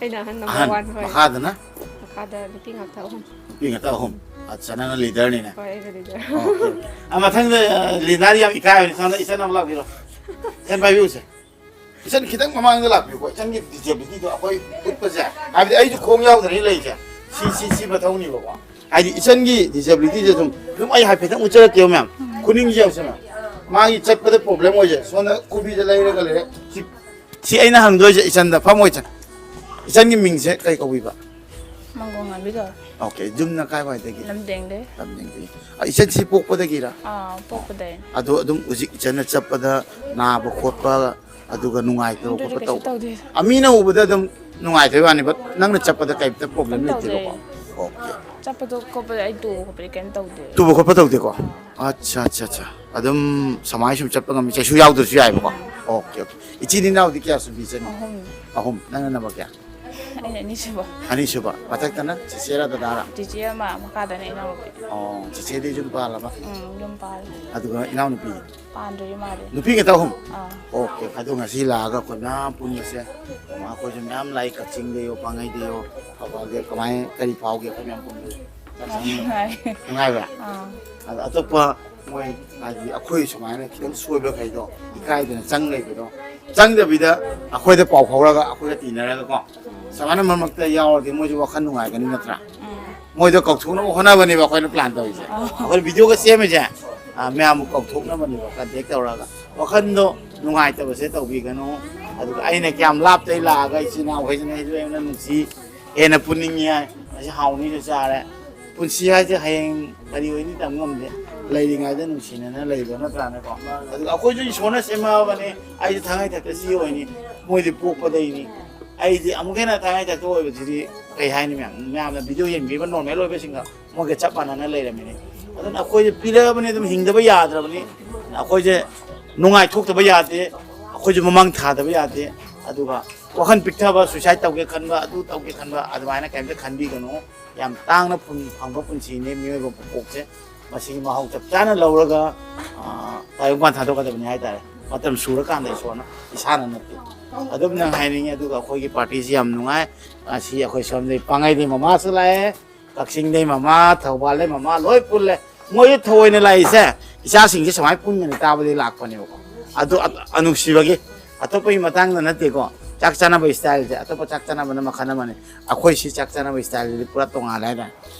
ꯑꯩꯅ ꯑꯍꯟ, ꯅꯝꯕꯔ ꯑꯍꯟ꯫ ꯋꯥꯟ, ꯍꯣꯏ꯫ ꯃꯈꯥꯗꯅ? ꯃꯈꯥꯗ ꯅꯨꯄꯤ ꯉꯥꯛꯇ ꯑꯍꯨꯝ꯫ ꯅꯨꯄꯤ ꯉꯥꯛꯇ ꯑꯍꯨꯝ꯫ ꯑꯠꯆꯥ, ꯅꯪꯅ ꯂꯤꯗꯔꯅꯤꯅꯦ꯫ ꯍꯣꯏ, ꯑꯩꯅ ꯂꯤꯗꯔ꯫ ꯑꯣꯀꯦ꯫ ꯑꯥ, ꯃꯊꯪꯗ, ꯑꯥ, ꯂꯤꯟꯗꯥꯗꯤ ꯌꯥꯝ ꯏꯀꯥꯏꯕꯅꯤ, ꯁꯣꯝꯗ ꯏꯆꯟ ꯑꯃ ꯂꯥꯛꯄꯤꯔꯣ꯫ ꯏꯆꯟ ꯄꯥꯏꯕꯤꯌꯨꯁꯦ꯫ ꯏꯆꯟ ꯈꯤꯇꯪ ꯃꯃꯥꯡꯗ ꯂꯥꯛꯄꯤꯌꯨꯀꯣ, ꯏꯆꯟꯒꯤ ꯗꯤꯖꯦꯕꯤꯂꯤꯇꯤꯗꯣ ꯑꯩꯈꯣꯏ ꯎꯠꯄꯁꯦ, ꯍꯥꯏꯕꯗꯤ ꯑꯩꯁꯨ ꯈꯣꯡ ꯌꯥꯎꯗ꯭ꯔꯦ ꯂꯩꯁꯦ, ꯁꯤ, ꯁꯤ, ꯁꯤ ꯃꯊꯧꯅꯦꯕꯀꯣ꯫ ꯍꯥꯏꯗꯤ ꯏꯆꯟꯒꯤ ꯗꯤꯖꯦꯕꯤꯂꯤꯇꯤꯁꯦ ꯁꯨꯝ, ꯑꯗꯨꯝ ꯑꯩ ꯍꯥꯏꯐꯦꯠꯇꯪ ꯎꯠꯆꯔꯛꯀꯦꯕ ꯃꯌꯥꯝ, ꯈꯨꯅꯤꯡꯁꯦ ꯌꯦꯡꯉꯨꯁꯦ ꯃꯌꯥꯝ, ꯃꯥꯒꯤ ꯆꯠꯄꯗ ꯄ꯭ꯔꯣꯕ꯭ꯂꯦꯝ ꯑꯣꯏꯁꯦ꯫ ꯁꯣꯝꯗ ꯈꯨꯕꯤꯗ ꯂꯩꯔꯒ ꯂꯩꯔꯦ꯫ ꯁꯤ, ꯁꯤ ꯑꯩꯅ ꯍꯪꯗꯣꯏꯁꯦ ꯏꯆꯟꯗ, ꯐꯝꯃꯣ ꯏꯆꯟ꯫ ꯏꯆꯟꯒꯤ ꯃꯤꯡꯁꯦ ꯀꯩ ꯀꯧꯕꯤꯕ? ꯃꯪꯒꯣꯜ ꯉꯥꯟꯕꯤ ꯀꯧꯋꯦ꯫ ꯑꯣꯀꯦ, ꯌꯨꯝꯅ ꯀꯥꯏꯋꯥꯏꯗꯒꯤ? ꯂꯝꯗꯦꯡꯗꯩ꯫ ꯂꯝꯗꯦꯡꯗꯒꯤ꯫ ꯑ, ꯏꯆꯟꯁꯤ ꯄꯣꯛꯄꯗꯒꯤꯔ? ꯑꯥ, ꯄꯣꯛꯄꯗꯩ꯫ ꯑꯗꯣ ꯑꯗꯨꯝ ꯍꯧꯖꯤꯛ ꯏꯆꯟꯅ ꯆꯠꯄꯗ ꯅꯥꯕ ꯈꯣꯠꯄ, ꯑꯗꯨꯒ ꯅꯨꯡꯉꯥꯏꯇꯕ ꯑꯗꯨꯗꯤ ꯈꯣꯠꯄ ꯀꯩꯁꯨ ꯇꯧꯕ? ꯇꯧꯗꯦ꯫ ꯑ, ꯃꯤꯅ ꯎꯕꯗ ꯑꯗꯨꯝ ꯅꯨꯡꯉꯥꯏꯇꯕꯩ ꯋꯥꯅꯤ, but ꯅꯪꯅ ꯆꯠꯄꯗ ꯀꯩꯝꯇ ꯄ꯭ꯔꯣꯕ꯭ꯂꯦꯝ ꯀꯩꯝ ꯂꯩꯇꯦꯕꯀꯣ? ꯇꯧꯗꯦ꯫ ꯑꯣꯀꯦ꯫ ꯆꯠꯄꯗꯣ ꯈꯣꯠꯄꯗꯣ ꯑꯩ ꯇꯨꯕ ꯈꯣꯠꯄꯗꯤ ꯀꯩꯝ ꯇꯧꯗꯦ꯫ ꯇꯨꯕ ꯈꯣꯠꯄ ꯇꯧꯗꯦꯀꯣ? ꯑꯠꯆꯥ, ꯑꯠꯆꯥ, ꯑꯠꯆꯥ꯫ ꯑꯗꯨꯝ ꯁꯃꯥꯏ ꯁꯨꯝ ꯆꯠꯄ ꯉꯝꯃꯤ, ꯆꯩꯁꯨ ꯌꯥꯎꯗ꯭ꯔꯁꯨ ꯌꯥꯏꯕꯀꯣ? Okay, okay. ꯏꯆꯤꯟ ꯏꯅꯥꯎꯗꯤ ꯀꯌꯥ ꯁꯨꯕꯤ ꯏꯆꯟ? ꯑꯍꯨꯝ꯫ ꯑꯍꯨꯝ꯫ ꯅꯪꯅ ꯅꯝꯕꯔ ꯀꯌꯥ? ꯑꯩꯅ ꯑꯅꯤꯁꯨꯕ꯫ ꯑꯅꯤꯁꯨꯕ꯫ ꯃꯊꯛꯇꯅ ꯆꯤꯆꯦꯔꯥ ꯗꯗꯥꯔꯥ? ꯆꯤꯆꯦ ꯑꯃ, ꯃꯈꯥꯗꯅ ꯏꯅꯥꯎꯅꯨꯄꯤ꯫ ꯑꯣ, ꯆꯤꯆꯦꯗꯤ ꯌꯨꯝ ꯄꯥꯜꯂꯕ? ꯎꯝ, ꯌꯨꯝ ꯄꯥꯜꯂꯦ꯫ ꯑꯗꯨꯒ ꯏꯅꯥꯎꯅꯨꯄꯤ? ꯄꯥꯟꯗ꯭ꯔꯤ ꯃꯥꯗꯤ꯫ ꯅꯨꯄꯤ ꯈꯛꯇ ꯑꯍꯨꯝ? ꯑꯥ꯫ ꯑꯣꯀꯦ, ꯑꯗꯣ ꯉꯁꯤ ꯂꯥꯛꯑꯒ ꯑꯩꯈꯣꯏ ꯃꯌꯥꯝ ꯄꯨꯟꯕꯁꯦ, ꯑꯩꯈꯣꯏꯁꯨ ꯃꯌꯥꯝ ꯂꯥꯛꯏ, ꯀꯛꯆꯤꯡꯗꯩꯌꯣ, ꯄꯥꯡꯒꯩꯗꯩꯌꯣ, ꯊꯧꯕꯥꯜꯗꯩ, ꯀꯃꯥꯏꯅ, ꯀꯔꯤ ꯐꯥꯎꯒꯦ ꯑꯩꯈꯣꯏ ꯃꯌꯥꯝ ꯄꯨꯟꯕꯁꯦ? ꯌꯥꯝ ꯅꯨꯡꯉꯥꯏ꯫ ꯅꯨꯡꯉꯥꯏꯕ꯭ꯔꯥ? ꯑꯥ꯫ ꯑꯗꯣ ꯑꯇꯣꯞꯄ ꯃꯣꯏ, ꯍꯥꯏꯗꯤ ꯑꯩꯈꯣꯏ ꯁꯨꯃꯥꯏꯅ ꯈꯤꯇꯪ ꯁꯣꯏꯕꯈꯩꯗꯣ, ꯏꯀꯥꯏꯗꯅ ꯆꯪ ꯂꯩꯕꯗꯣ, ꯆꯪꯗꯕꯤꯗ ꯑꯩꯈꯣꯏꯗ ꯄꯥꯎ ꯐꯥꯎꯔꯒ ꯑꯩꯈꯣꯏꯒ ꯇꯤꯟꯅꯔꯒꯀꯣ, ꯁꯨꯃꯥꯏꯅ ꯃꯔꯛ ꯃꯔꯛꯇ ꯌꯥꯎꯔꯗꯤ ꯃꯣꯏꯁꯨ ꯋꯥꯈꯜ ꯅꯨꯡꯉꯥꯏꯒꯅꯤ ꯅꯠꯇ꯭ꯔꯥ? ꯎꯝ꯫ ꯃꯣꯏꯗꯣ ꯀꯧꯊꯣꯛꯅꯕ ꯍꯣꯠꯅꯕꯅꯦꯕ ꯑꯩꯈꯣꯏꯅ ꯄ꯭ꯂꯥꯟ ꯇꯧꯔꯤꯁꯦ꯫ ꯑꯣ꯫ ꯑꯩꯈꯣꯏꯅ ꯚꯤꯗꯤꯑꯣꯒ ꯁꯦꯝꯃꯤꯁꯦ, ꯑ, ꯃꯌꯥꯝꯕꯨ ꯀꯧꯊꯣꯛꯅꯕꯅꯦꯕ ꯀꯟꯇꯦꯛ ꯇꯧꯔꯒ꯫ ꯋꯥꯈꯜꯗꯣ ꯅꯨꯡꯉꯥꯏꯇꯕꯁꯦ ꯇꯧꯕꯤꯒꯅꯨ꯫ ꯑꯗꯨꯒ ꯑꯩꯅ ꯀꯌꯥꯝ ꯂꯥꯞꯇꯩ ꯂꯥꯛꯑꯒ ꯏꯆꯤꯟ ꯏꯅꯥꯎꯈꯩꯁꯤꯅ ꯑꯩꯁꯨ ꯌꯥꯝꯅ ꯅꯨꯡꯁꯤ, ꯍꯦꯟꯅ ꯄꯨꯅꯤꯡꯉꯤ ꯍꯥꯏ꯫ ꯉꯁꯤ ꯍꯥꯎꯅꯤꯁꯨ ꯆꯥꯔꯦ꯫ ꯄꯨꯟꯁꯤ ꯍꯥꯏꯁꯦ ꯍꯌꯦꯡ ꯀꯔꯤ ꯑꯣꯏꯅꯤ ꯇꯝ ꯉꯝꯗꯦ꯫ ꯂꯩꯔꯤꯉꯩꯗ ꯅꯨꯡꯁꯤꯅꯅ ꯂꯩꯕ ꯅꯠꯇ꯭ꯔꯥꯅꯦꯀꯣ? ꯑꯗꯨꯒ ꯑꯩꯈꯣꯏꯁꯨ ꯏꯁꯣꯔꯅ ꯁꯦꯝꯃꯛꯑꯕꯅꯤ꯫ ꯑꯩꯁꯨ ꯊꯥꯡꯉꯩ ꯊꯛꯇ ꯁꯤ ꯑꯣꯏꯅꯤ, ꯃꯣꯏꯗꯤ ꯄꯣꯛꯄꯗꯩꯅꯤ꯫ ꯑꯩꯗꯤ ꯑꯃꯨꯛ ꯍꯦꯟꯅ ꯊꯥꯡꯉꯩ ꯊꯛꯇ ꯑꯣꯏꯕꯁꯤꯗꯤ ꯀꯩ ꯍꯥꯏꯅꯤ ꯃꯌꯥꯝ? ꯃꯌꯥꯝꯅ ꯚꯤꯗꯤꯑꯣ ꯌꯦꯡꯕꯤꯕ ꯅꯣꯔꯃꯦꯜ ꯑꯣꯏꯕꯁꯤꯡꯒ ꯃꯣꯏꯒ ꯆꯞ ꯃꯥꯟꯅꯅ ꯂꯩꯔꯝꯃꯤꯅꯤ꯫ ꯑꯗꯨꯅ ꯑꯩꯈꯣꯏꯗꯤ ꯄꯤꯔꯛꯑꯕꯅꯤ, ꯑꯗꯨꯝ ꯍꯤꯡꯗꯕ ꯌꯥꯗ꯭ꯔꯕꯅꯤ꯫ ꯑꯩꯈꯣꯏꯁꯦ ꯅꯨꯡꯉꯥꯏꯊꯣꯛꯇꯕ ꯌꯥꯗꯦ, ꯑꯩꯈꯣꯏꯁꯨ ꯃꯃꯥꯡ ꯊꯥꯗꯕ ꯌꯥꯗꯦ꯫ ꯑꯗꯨꯒ ꯋꯥꯈꯜ ꯄꯤꯛꯊꯕ, ꯁꯨꯏꯁꯥꯏꯠ ꯇꯧꯒꯦ ꯈꯟꯕ, ꯑꯗꯨ ꯇꯧꯒꯦ ꯈꯟꯕ, ꯑꯗꯨꯃꯥꯏꯅ ꯀꯩꯝꯇ ꯈꯟꯕꯤꯒꯅꯨ꯫ ꯌꯥꯝ ꯇꯥꯡꯅ ꯐꯪ-, ꯐꯪꯕ ꯄꯨꯟꯁꯤꯅꯤ ꯃꯤꯑꯣꯏꯕ ꯄꯣꯛꯄꯁꯦ꯫ ꯃꯁꯤꯒꯤ ꯃꯍꯥꯎ ꯆꯞ ꯆꯥꯅ ꯂꯧꯔꯒ, ꯑ, ꯇꯥꯏꯕꯪꯄꯥꯟ ꯊꯥꯗꯣꯛꯀꯗꯕꯅꯤ ꯍꯥꯏꯇꯥꯔꯦ꯫ ꯃꯇꯝ ꯁꯨꯔꯀꯥꯟꯗ ꯏꯁꯣꯔꯅ, ꯏꯁꯥꯅ ꯅꯠꯇꯦ꯫ ꯑꯗꯨꯝꯅ ꯍꯥꯏꯅꯤꯡꯉꯤ꯫ ꯑꯗꯨꯒ ꯑꯩꯈꯣꯏꯒꯤ ꯄꯥꯔꯇꯤꯁꯤ ꯌꯥꯝ ꯅꯨꯡꯉꯥꯏ꯫ ꯉꯁꯤ ꯑꯩꯈꯣꯏ ꯁꯣꯝꯗꯒꯤ ꯄꯥꯡꯒꯩꯗꯒꯤ ꯃꯃꯥꯁꯨ ꯂꯥꯛꯑꯦ, ꯀꯛꯆꯤꯡꯗꯩ ꯃꯃꯥ, ꯊꯧꯕꯥꯜꯗꯩ ꯃꯃꯥ, ꯂꯣꯏ ꯄꯨꯜꯂꯦ꯫ ꯃꯣꯏꯁꯨ ꯊꯑꯣꯏꯅ ꯂꯥꯛꯏꯁꯦ ꯏꯆꯥꯁꯤꯡꯁꯦ ꯁꯨꯃꯥꯏꯅ ꯄꯨꯟꯒꯅꯤ ꯇꯥꯕꯗꯒꯤ ꯂꯥꯛꯄꯅꯦꯕꯀꯣ꯫ ꯑꯗꯨ ꯑ-, ꯑ-, ꯅꯨꯡꯁꯤꯕꯒꯤ꯫ ꯑꯇꯣꯞꯄꯒꯤ ꯃꯇꯥꯡꯗ ꯅꯠꯇꯦꯀꯣ, ꯆꯥꯛ ꯆꯥꯅꯕ ꯏꯁꯇꯥꯏꯜꯁꯦ, ꯑꯇꯣꯞꯄ ꯆꯥꯛ ꯆꯥꯅꯕꯅ ꯃꯈꯜ ꯑꯃꯅꯤ꯫ ꯑꯩꯈꯣꯏ ꯁꯤ ꯆꯥꯛ ꯆꯥꯅꯕ ꯏꯁꯇꯥꯏꯜꯁꯤꯗꯤ ꯄꯨꯔꯥ ꯇꯣꯉꯥꯜꯂꯦ ꯍꯥꯏꯇꯥꯔꯦ꯫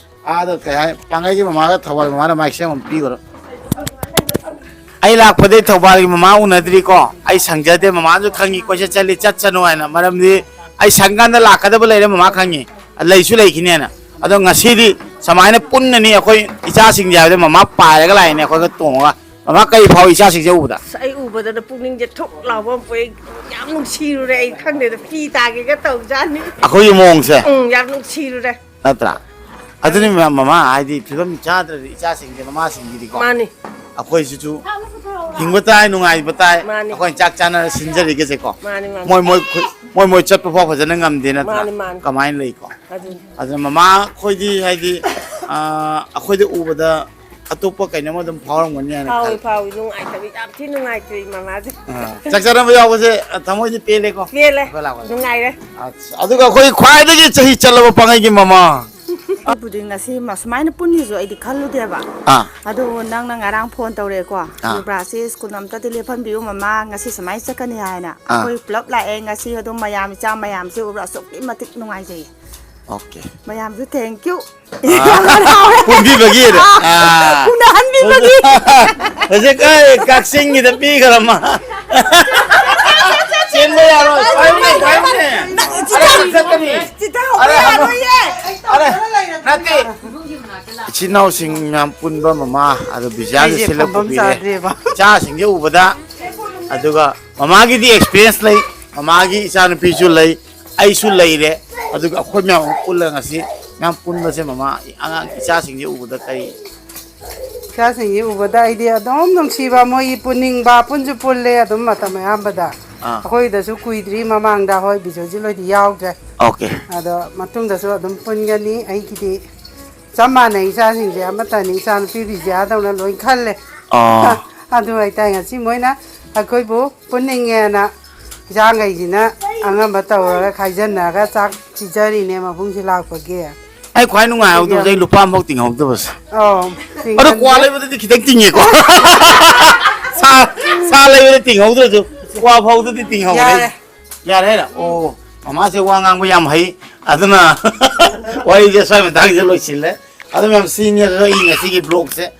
ꯑꯥꯗ ꯀꯩ ꯍꯥꯏ, ꯄꯥꯡꯒꯩꯒꯤ ꯃꯃꯥꯒ ꯊꯧꯕꯥꯜ ꯃꯃꯥꯅ ꯃꯥꯏꯛꯁꯦ ꯑꯃꯨꯛ ꯄꯤꯈ꯭ꯔꯣ꯫ ꯑꯩ ꯂꯥꯛꯄꯗꯩ ꯊꯧꯕꯥꯜꯒꯤ ꯃꯃꯥ ꯎꯅꯗ꯭ꯔꯤꯀꯣ꯫ ꯑꯩ ꯁꯪꯖꯗꯦ, ꯃꯃꯥꯁꯨ ꯈꯪꯉꯤ ꯀꯣꯏꯆꯠ ꯆꯠꯂꯤ, ꯆꯠꯁꯅꯨ ꯍꯥꯏꯅ꯫ ꯃꯔꯝꯗꯤ ꯑꯩ ꯁꯪꯀꯥꯟꯗ ꯂꯥꯛꯀꯗꯕ ꯂꯩꯔꯦ, ꯃꯃꯥ ꯈꯪꯉꯤ, ꯂꯩꯁꯨ ꯂꯩꯈꯤꯅꯦꯅ꯫ ꯑꯗꯣ ꯉꯁꯤꯗꯤ ꯁꯨꯃꯥꯏꯅ ꯄꯨꯟꯅꯅꯤ ꯑꯩꯈꯣꯏ ꯏꯆꯥꯁꯤꯡꯁꯦ ꯍꯥꯏꯕꯗ ꯃꯃꯥ ꯄꯥꯏꯔꯒ ꯂꯥꯛꯏꯅꯦ ꯑꯩꯈꯣꯏꯒ ꯇꯣꯡꯉꯒ꯫ ꯃꯃꯥ ꯀꯔꯤ ꯐꯥꯎꯏ ꯏꯆꯥꯁꯤꯡꯁꯦ ꯎꯕꯗ? ꯑꯁ, ꯑꯩ ꯎꯕꯗꯅ ꯄꯨꯛꯅꯤꯡꯁꯦ ꯊꯨꯛ ꯂꯥꯎꯕ ꯑꯃ ꯄꯣꯛꯑꯦ꯫ ꯌꯥꯝ ꯅꯨꯡꯁꯤꯔꯨꯔꯦ꯫ ꯑꯩ ꯈꯪꯗꯦꯗ, ꯄꯤ ꯇꯥꯒꯦꯒ ꯇꯧꯖꯥꯠꯅꯤ꯫ ꯑꯩꯈꯣꯏꯒꯤ ꯃꯑꯣꯡꯁꯦ꯫ ꯎꯝ, ꯌꯥꯝ ꯅꯨꯡꯁꯤꯔꯨꯔꯦ꯫ ꯅꯠꯇ꯭ꯔꯥ? ꯑꯗꯨꯅꯤ ꯃ-, ꯃꯃꯥ, ꯍꯥꯏꯗꯤ ꯐꯤꯕꯝ ꯆꯥꯗ꯭ꯔꯗꯤ ꯏꯆꯥꯁꯤꯡꯁꯦ, ꯃꯃꯥꯁꯤꯡꯒꯤꯗꯤꯀꯣ, ꯃꯥꯅꯤ ꯑꯩꯈꯣꯏꯁꯤꯁꯨ ꯍꯤꯡꯕ ꯇꯥꯏ, ꯅꯨꯡꯉꯥꯏꯕ ꯇꯥꯏ, ꯃꯥꯅꯤ꯫ ꯑꯩꯈꯣꯏꯅ ꯆꯥꯛ ꯆꯥꯅꯔ ꯁꯤꯟꯖꯔꯤꯒꯁꯦꯀꯣ, ꯃꯥꯅꯤ ꯃꯥꯅꯤ ꯃꯣꯏ ꯃꯣꯏ ꯈꯨ-, ꯃꯣꯏ ꯃꯣꯏ ꯆꯠꯄ ꯐꯥꯎ ꯐꯖꯅ ꯉꯝꯗꯦ ꯅꯠꯇ꯭ꯔꯥ? ꯃꯥꯅꯤ ꯃꯥꯅꯤ꯫ ꯀꯃꯥꯏꯅ ꯂꯩꯀꯣ? ꯑꯗꯨꯅꯤ꯫ ꯑꯗꯨꯅ ꯃꯃꯥ ꯑꯩꯈꯣꯏꯗꯤ ꯍꯥꯏꯗꯤ, ꯑꯥ, ꯑꯩꯈꯣꯏꯗ ꯎꯕꯗ ꯑꯇꯣꯞꯄ ꯀꯩꯅꯣꯝ ꯑꯗꯨꯝ ꯐꯥꯎꯔꯝꯒꯅꯤ ꯍꯥꯏꯅ ꯐꯥꯎꯏ ꯈꯜꯂꯤ꯫ ꯐꯥꯎꯏ, ꯅꯨꯡꯉꯥꯏꯇꯕ ꯌꯥꯝ ꯊꯤ ꯅꯨꯡꯉꯥꯏꯇꯦ ꯃꯃꯥꯁꯦ꯫ ꯑꯥ, ꯆꯥꯛ ꯆꯥꯅꯕ ꯌꯥꯎꯕꯁꯦ ꯊꯃꯣꯏꯗꯤ ꯄꯦꯜꯂꯦꯀꯣ? ꯄꯦꯜꯂꯦ꯫ ꯑꯩꯈꯣꯏ ꯂꯥꯛꯄꯁꯦ꯫ ꯅꯨꯡꯉꯥꯏꯔꯦ꯫ ꯑꯠꯁ, ꯑꯗꯨꯒ ꯑꯩꯈꯣꯏ ꯈ꯭ꯋꯥꯏꯗꯒꯤ ꯆꯍꯤ ꯆꯠꯂꯕ ꯄꯥꯡꯒꯩꯒꯤ ꯃꯃꯥ꯫ ꯑꯩꯕꯨꯗꯤ ꯉꯁꯤ ꯃ-, ꯁꯨꯃꯥꯏꯅ ꯄꯨꯟꯅꯤꯁꯨ ꯑꯩꯗꯤ ꯈꯜꯂꯨꯗꯦꯕ꯫ ꯑꯥ꯫ ꯑꯗꯨꯕꯨ ꯅꯪꯅ ꯉꯔꯥꯡ ꯐꯣꯟ ꯇꯧꯔꯛꯑꯦꯀꯣ, ꯑꯥ꯫ ꯌꯨꯕ꯭ꯔꯥꯖꯁꯦ ꯁ꯭ꯀꯨꯜ ꯑꯝꯇꯗꯤ ꯂꯦꯞꯍꯟꯕꯤꯌꯨ ꯃꯃꯥ, ꯉꯁꯤ ꯁꯨꯃꯥꯏꯅ ꯆꯠꯀꯅꯤ ꯍꯥꯏꯅ꯫ ꯑꯥ꯫ ꯑꯩꯈꯣꯏ ꯄꯨꯂꯞ ꯂꯥꯛꯑꯦ ꯉꯁꯤ, ꯑꯗꯨꯝ ꯃꯌꯥꯝ, ꯏꯆꯥ ꯃꯌꯥꯝꯁꯦ ꯎꯕ꯭ꯔꯥ ꯑꯁꯨꯛꯀꯤ ꯃꯇꯤꯛ ꯅꯨꯡꯉꯥꯏꯖꯩꯌꯦ꯫ ꯑꯣꯀꯦ꯫ ꯃꯌꯥꯝꯁꯨ thank you꯫ ꯄꯨꯟꯕꯤꯕꯒꯤ꯫ ꯑꯥ꯫ ꯎꯅꯍꯟꯕꯤꯕꯒꯤ꯫ ꯍꯧꯖꯤꯛ ꯑꯩ ꯀꯛꯆꯤꯡꯒꯤꯗ ꯄꯤꯈ꯭ꯔꯃ꯫ ꯆꯦꯟꯕ ꯌꯥꯔꯣꯏ꯫ ꯄꯥꯏꯌꯨꯅꯦ, ꯄꯥꯏꯌꯨꯅꯦ꯫ ꯑꯔꯦ, ꯆꯠꯀꯅꯤ꯫ ꯆꯤꯊꯍꯧꯕ ꯑꯔꯦ, ꯌꯥꯔꯣꯏꯌꯦ꯫ ꯑꯔꯦ, ꯅꯠꯇꯦ꯫ ꯏꯆꯤꯟ ꯏꯅꯥꯎꯁꯤꯡ ꯃꯌꯥꯝ ꯄꯨꯟꯕ ꯃꯃꯥ, ꯑꯗꯨ ꯕꯤꯖꯌꯥꯁꯨ ꯑꯩꯁꯦ ꯁꯤꯜꯂꯛꯄ ꯐꯝꯐꯝ ꯄꯤꯔꯦ꯫ ꯆꯥꯗ꯭ꯔꯦꯕ꯫ ꯏꯆꯥꯁꯤꯡꯁꯦ ꯎꯕꯗ, ꯑꯗꯨꯒ ꯃꯃꯥꯒꯤꯗꯤ experience ꯂꯩ, ꯃꯃꯥꯒꯤ ꯏꯆꯥꯅꯨꯄꯤꯁꯨ ꯂꯩ, ꯑꯩꯁꯨ ꯂꯩꯔꯦ꯫ ꯑꯗꯨꯒ ꯑꯩꯈꯣꯏ ꯃꯌꯥꯝ ꯑꯃ ꯄꯨꯜꯂꯒ ꯉꯁꯤ ꯃꯌꯥꯝ ꯄꯨꯟꯕꯁꯦ ꯃꯃꯥ, ꯑꯉꯥꯡ ꯏꯆꯥꯁꯤꯡꯁꯦ ꯎꯕꯗ ꯀꯔꯤ? ꯏꯆꯥꯁꯤꯡꯁꯤ ꯎꯕꯗ ꯑꯩꯗꯤ ꯑꯗꯨꯝ ꯅꯨꯡꯁꯤꯕ, ꯃꯣꯏꯒꯤ ꯄꯨꯟꯅꯤꯡꯕ, ꯄꯨꯟꯁꯨ ꯄꯨꯜꯂꯦ ꯑꯗꯨꯝ ꯃꯇꯝ ꯑꯌꯥꯝꯕꯗ꯫ ꯑꯥ꯫ ꯑꯩꯈꯣꯏꯗꯁꯨ ꯀꯨꯏꯗ꯭ꯔꯤ ꯃꯃꯥꯡꯗ, ꯍꯣꯏ, ꯕꯤꯖꯣꯏꯖꯤꯠ ꯍꯣꯏꯗꯤ ꯌꯥꯎꯗ꯭ꯔꯦ꯫ ꯑꯣꯀꯦ꯫ ꯑꯗꯣ ꯃꯇꯨꯡꯗꯁꯨ ꯑꯗꯨꯝ ꯄꯨꯟꯒꯅꯤ꯫ ꯑꯩꯒꯤꯗꯤ ꯆꯞ ꯃꯥꯟꯅꯩ, ꯏꯆꯥꯁꯤꯡꯁꯦ ꯑꯃꯠꯇꯅꯤ, ꯏꯆꯥꯅꯨꯄꯤ ꯕꯤꯖꯌꯥꯗꯧꯅ ꯂꯣꯏ ꯈꯜꯂꯦ꯫ ꯑꯣ꯫ ꯑꯗꯨ ꯍꯥꯏꯇꯥꯔꯦ, ꯉꯁꯤ ꯃꯣꯏꯅ ꯑꯩꯈꯣꯏꯕꯨ ꯄꯨꯟꯅꯤꯡꯉꯦꯅ ꯏꯆꯥꯈꯩꯁꯤꯅ ꯑꯉꯝꯕ ꯇꯧꯔꯒ ꯈꯥꯏꯖꯟꯅꯔꯒ ꯆꯥꯛ ꯄꯤꯖꯔꯤꯅꯦ ꯃꯕꯨꯡꯁꯤ ꯂꯥꯛꯄꯒꯤ꯫ ꯑꯩ ꯈ꯭ꯋꯥꯏ ꯅꯨꯡꯉꯥꯏꯍꯧꯗꯕꯁꯦ ꯑꯩ ꯂꯨꯄꯥ ꯑꯃꯐꯥꯎ ꯇꯤꯡꯍꯧꯗꯕꯁꯦ꯫ ꯑꯧ, ꯑꯗꯣ ꯀ꯭ꯋꯥ ꯇꯤꯡꯍꯟꯗꯦ꯫ ꯂꯩꯕꯗꯗꯤ ꯈꯤꯇꯪ ꯇꯤꯡꯉꯦꯀꯣ꯫ ꯁꯥ, ꯁꯥ ꯂꯩꯕꯗ ꯇꯤꯡꯍꯧꯗ꯭ꯔꯁꯨ ꯀ꯭ꯋꯥ ꯐꯥꯎꯗꯗꯤ ꯇꯤꯡꯍꯧꯔꯦ꯫ ꯌꯥꯔꯦ꯫ ꯌꯥꯔꯦ ꯍꯥꯏꯔ? ꯑꯣ, ꯃꯃꯥꯁꯦ ꯋꯥ ꯉꯥꯡꯕ ꯌꯥꯝ ꯍꯩ꯫ ꯑꯗꯨꯅ ꯋꯥꯔꯤꯁꯦ ꯁ꯭ꯋꯥꯏ ꯃꯇꯥꯡꯁꯤꯗ ꯂꯣꯏꯁꯤꯜꯂꯦ꯫ ꯑꯗꯨ ꯃꯌꯥꯝ ꯁꯤꯅꯤ ꯑꯩ ꯉꯁꯤꯒꯤ vlogꯁꯦ꯫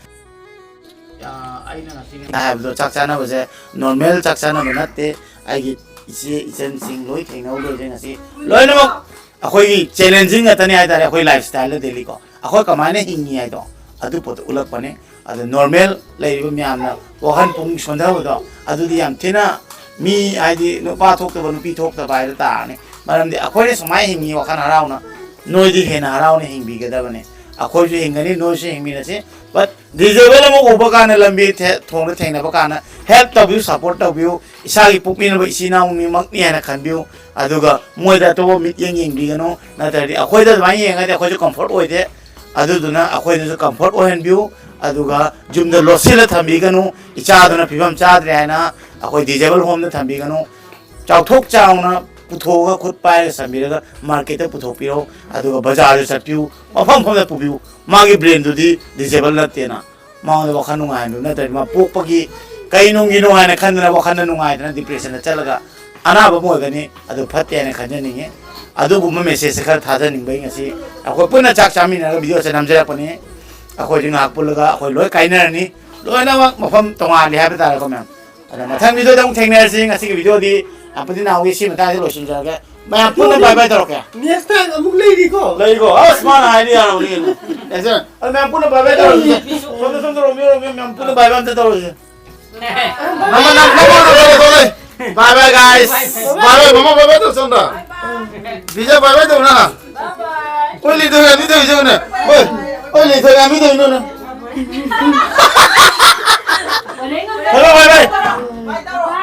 ꯑ, ꯑꯩꯅ ꯉꯁꯤ ꯍꯥꯏꯕꯗꯣ ꯆꯥꯛ ꯆꯥꯅꯕꯁꯦ normal ꯆꯥꯛ ꯆꯥꯅꯕ ꯅꯠꯇꯦ꯫ ꯑꯩꯒꯤ ꯏꯆꯦ ꯏꯆꯟꯁꯤꯡ ꯂꯣꯏ ꯊꯦꯡꯅꯍꯧꯗꯣꯏꯁꯦ ꯉꯁꯤ꯫ ꯂꯣꯏꯅꯃꯛ ꯑꯩꯈꯣꯏꯒꯤ challenging ꯉꯥꯛꯇꯅꯤ ꯍꯥꯏꯇꯥꯔꯦ, ꯑꯩꯈꯣꯏ lifestyleꯗ daily ꯀꯣ꯫ ꯑꯩꯈꯣꯏ ꯀꯃꯥꯏꯅ ꯍꯤꯡꯉꯤ ꯍꯥꯏꯗꯣ ꯑꯗꯨ ꯄꯣꯠꯇꯣ ꯎꯠꯂꯛꯄꯅꯦ꯫ ꯑꯗꯣ normal ꯂꯩꯔꯤꯕ ꯃꯌꯥꯝꯅ ꯋꯥꯈꯜ ꯄꯨꯛꯅꯤꯡ ꯁꯣꯟꯊꯕꯗꯣ ꯑꯗꯨꯗꯤ ꯌꯥꯝ ꯊꯤꯅ ꯃꯤ ꯍꯥꯏꯗꯤ ꯅꯨꯄꯥ ꯊꯣꯛꯇꯕ ꯅꯨꯄꯤ ꯊꯣꯛꯇꯕ ꯍꯥꯏꯗꯣ ꯇꯥꯔꯅꯤ꯫ ꯃꯔꯝꯗꯤ ꯑꯩꯈꯣꯏꯅ ꯁꯨꯃꯥꯏꯅ ꯍꯤꯡꯉꯤ ꯋꯥꯈꯜ ꯍꯔꯥꯎꯅ ꯅꯣꯏꯗꯤ ꯍꯦꯟꯅ ꯍꯔꯥꯎꯅ ꯍꯤꯡꯕꯤꯒꯗꯕꯅꯦ꯫ ꯑꯩꯈꯣꯏꯁꯨ ꯍꯤꯡꯒꯅꯤ, ꯅꯣꯏꯁꯨ ꯍꯤꯡꯃꯤꯟꯅꯁꯤ꯫ But disabled ꯑꯃ ꯎꯕ ꯀꯥꯟꯗ, ꯂꯝꯕꯤ ꯊꯦ- ꯊꯣꯡꯗ ꯊꯦꯡꯅꯕ ꯀꯥꯟꯗ help ꯇꯧꯕꯤꯌꯨ, support ꯇꯧꯕꯤꯌꯨ꯫ ꯏꯁꯥꯒꯤ ꯄꯣꯛꯃꯤꯟꯅꯕ ꯏꯆꯤꯟ ꯏꯅꯥꯎꯅꯤꯃꯛꯅꯤ ꯍꯥꯏꯅ ꯈꯟꯕꯤꯌꯨ꯫ ꯑꯗꯨꯒ ꯃꯣꯏꯗ ꯑꯇꯣꯞꯄ ꯃꯤꯠꯌꯦꯡ ꯌꯦꯡꯕꯤꯒꯅꯨ, ꯅꯠꯇ꯭ꯔꯗꯤ ꯑꯩꯈꯣꯏꯗ ꯑꯗꯨꯃꯥꯏꯅ ꯌꯦꯡꯉꯗꯤ ꯑꯩꯈꯣꯏꯁꯨ comfort ꯑꯣꯏꯗꯦ꯫ ꯑꯗꯨꯗꯨꯅ ꯑꯩꯈꯣꯏꯗꯁꯨ comfort ꯑꯣꯏꯍꯟꯕꯤꯌꯨ꯫ ꯑꯗꯨꯒ ꯌꯨꯝꯗ ꯂꯣꯠꯁꯤꯜꯂ ꯊꯝꯕꯤꯒꯅꯨ, "ꯏꯆꯥꯗꯨꯅ ꯐꯤꯕꯝ ꯆꯥꯗ꯭ꯔꯦ" ꯍꯥꯏꯅ ꯑꯩꯈꯣꯏ disabled homeꯗ ꯊꯝꯕꯤꯒꯅꯨ꯫ ꯆꯥꯎꯊꯣꯛ ꯆꯥꯎꯅ ꯄꯨꯊꯣꯛꯑꯒ, ꯈꯨꯠ ꯄꯥꯏꯔꯒ ꯆꯟꯕꯤꯔꯒ marketꯇ ꯄꯨꯊꯣꯛꯄꯤꯔꯣ꯫ ꯑꯗꯨꯒ ꯕꯖꯥꯔꯗ ꯆꯠꯄꯤꯌꯨ, ꯃꯐꯝ ꯃꯐꯝꯗ ꯄꯨꯕꯤꯌꯨ꯫ ꯃꯥꯒꯤ brainꯗꯨꯗꯤ disabled ꯅꯠꯇꯦꯅ, ꯃꯉꯣꯟꯗ ꯋꯥꯈꯜ ꯅꯨꯡꯉꯥꯏꯍꯟꯕꯤꯌꯨ꯫ ꯅꯠꯇ꯭ꯔꯗꯤ ꯃꯥ ꯄꯣꯛꯄꯒꯤ ꯀꯩ ꯅꯨꯡꯒꯤ ꯅꯨꯡꯉꯥꯏꯅ ꯈꯟꯗꯅ ꯋꯥꯈꯜꯗ ꯅꯨꯡꯉꯥꯏꯗꯅ depressionꯗ ꯆꯠꯂꯒ ꯑꯅꯥꯕ ꯑꯃ ꯑꯣꯏꯒꯅꯤ꯫ ꯑꯗꯨ ꯐꯠꯇꯦ ꯍꯥꯏꯅ ꯈꯟꯖꯅꯤꯡꯉꯤ꯫ ꯑꯗꯨꯒꯨꯝꯕ messageꯁꯦ ꯈꯔ ꯊꯥꯖꯅꯤꯡꯕꯒꯤ ꯉꯁꯤ ꯑꯩꯈꯣꯏ ꯄꯨꯟꯅ ꯆꯥꯛ ꯆꯥꯃꯤꯟꯅꯔꯒ videoꯁꯦ ꯅꯝꯖꯔꯛꯄꯅꯤ꯫ ꯑꯩꯈꯣꯏꯁꯦ ꯉꯥꯏꯍꯥꯛ ꯄꯨꯜꯂꯒ ꯑꯩꯈꯣꯏ ꯂꯣꯏ ꯀꯥꯏꯅꯔꯅꯤ꯫ ꯂꯣꯏꯅꯃꯛ ꯃꯐꯝ ꯇꯣꯉꯥꯜꯂꯤ ꯍꯥꯏꯕ ꯇꯥꯔꯦꯀꯣ ꯃꯌꯥꯝ꯫ ꯑꯗ ꯃꯊꯪ videoꯗ ꯑꯃꯨꯛ ꯊꯦꯡꯅꯔꯁꯤ꯫ ꯉꯁꯤꯒꯤ videoꯗꯤ ꯑꯄꯨꯗꯤ ꯅꯥꯎꯒꯤ ꯁꯤ ꯃꯇꯥꯡꯁꯤ ꯂꯣꯏꯁꯤꯟꯖꯔꯒꯦ꯫ ꯃꯌꯥꯝ ꯄꯨꯟꯅ bye bye ꯇꯧꯔꯛꯀꯦ꯫ Next time ꯑꯃꯨꯛ ꯂꯩꯔꯤꯀꯣ꯫ ꯂꯩꯀꯣ꯫ ꯑꯁ, ꯃꯥꯅ ꯍꯥꯏꯗꯤ ꯌꯥꯔꯕꯅꯤ ꯀꯩꯅꯣ꯫ Next time꯫ ꯑꯗ ꯃꯌꯥꯝ ꯄꯨꯟꯅ bye bye ꯇꯧꯔꯁꯤ꯫ ꯁꯣꯝꯗ, ꯁꯣꯝꯗ ꯔꯣꯃꯤꯌꯣ, ꯔꯣꯃꯤꯌꯣ, ꯃꯌꯥꯝ ꯄꯨꯟꯅ bye bye ꯑꯝꯇ ꯇꯧꯔꯁꯤ꯫ Number, number, number, number, number. Bye bye, guys꯫ Bye bye, ꯃꯃꯥ, bye bye ꯇꯧ ꯁꯣꯝꯗ꯫ ꯕꯤꯖꯦ, bye bye ꯇꯧ ꯅꯪ꯫ ꯍꯣꯏ, ꯂꯤꯟꯊꯣꯏ ꯉꯥꯏꯕꯤ ꯇꯧꯔꯤꯁꯦ ꯌꯦꯡꯉꯨꯅꯦ꯫ ꯍꯣꯏ, ꯍꯣꯏ, ꯂꯤꯟꯊꯣꯏ ꯉꯥꯏꯕꯤ ꯇꯧꯔꯤꯅꯣ ꯅꯪ꯫ Hello, bye bye꯫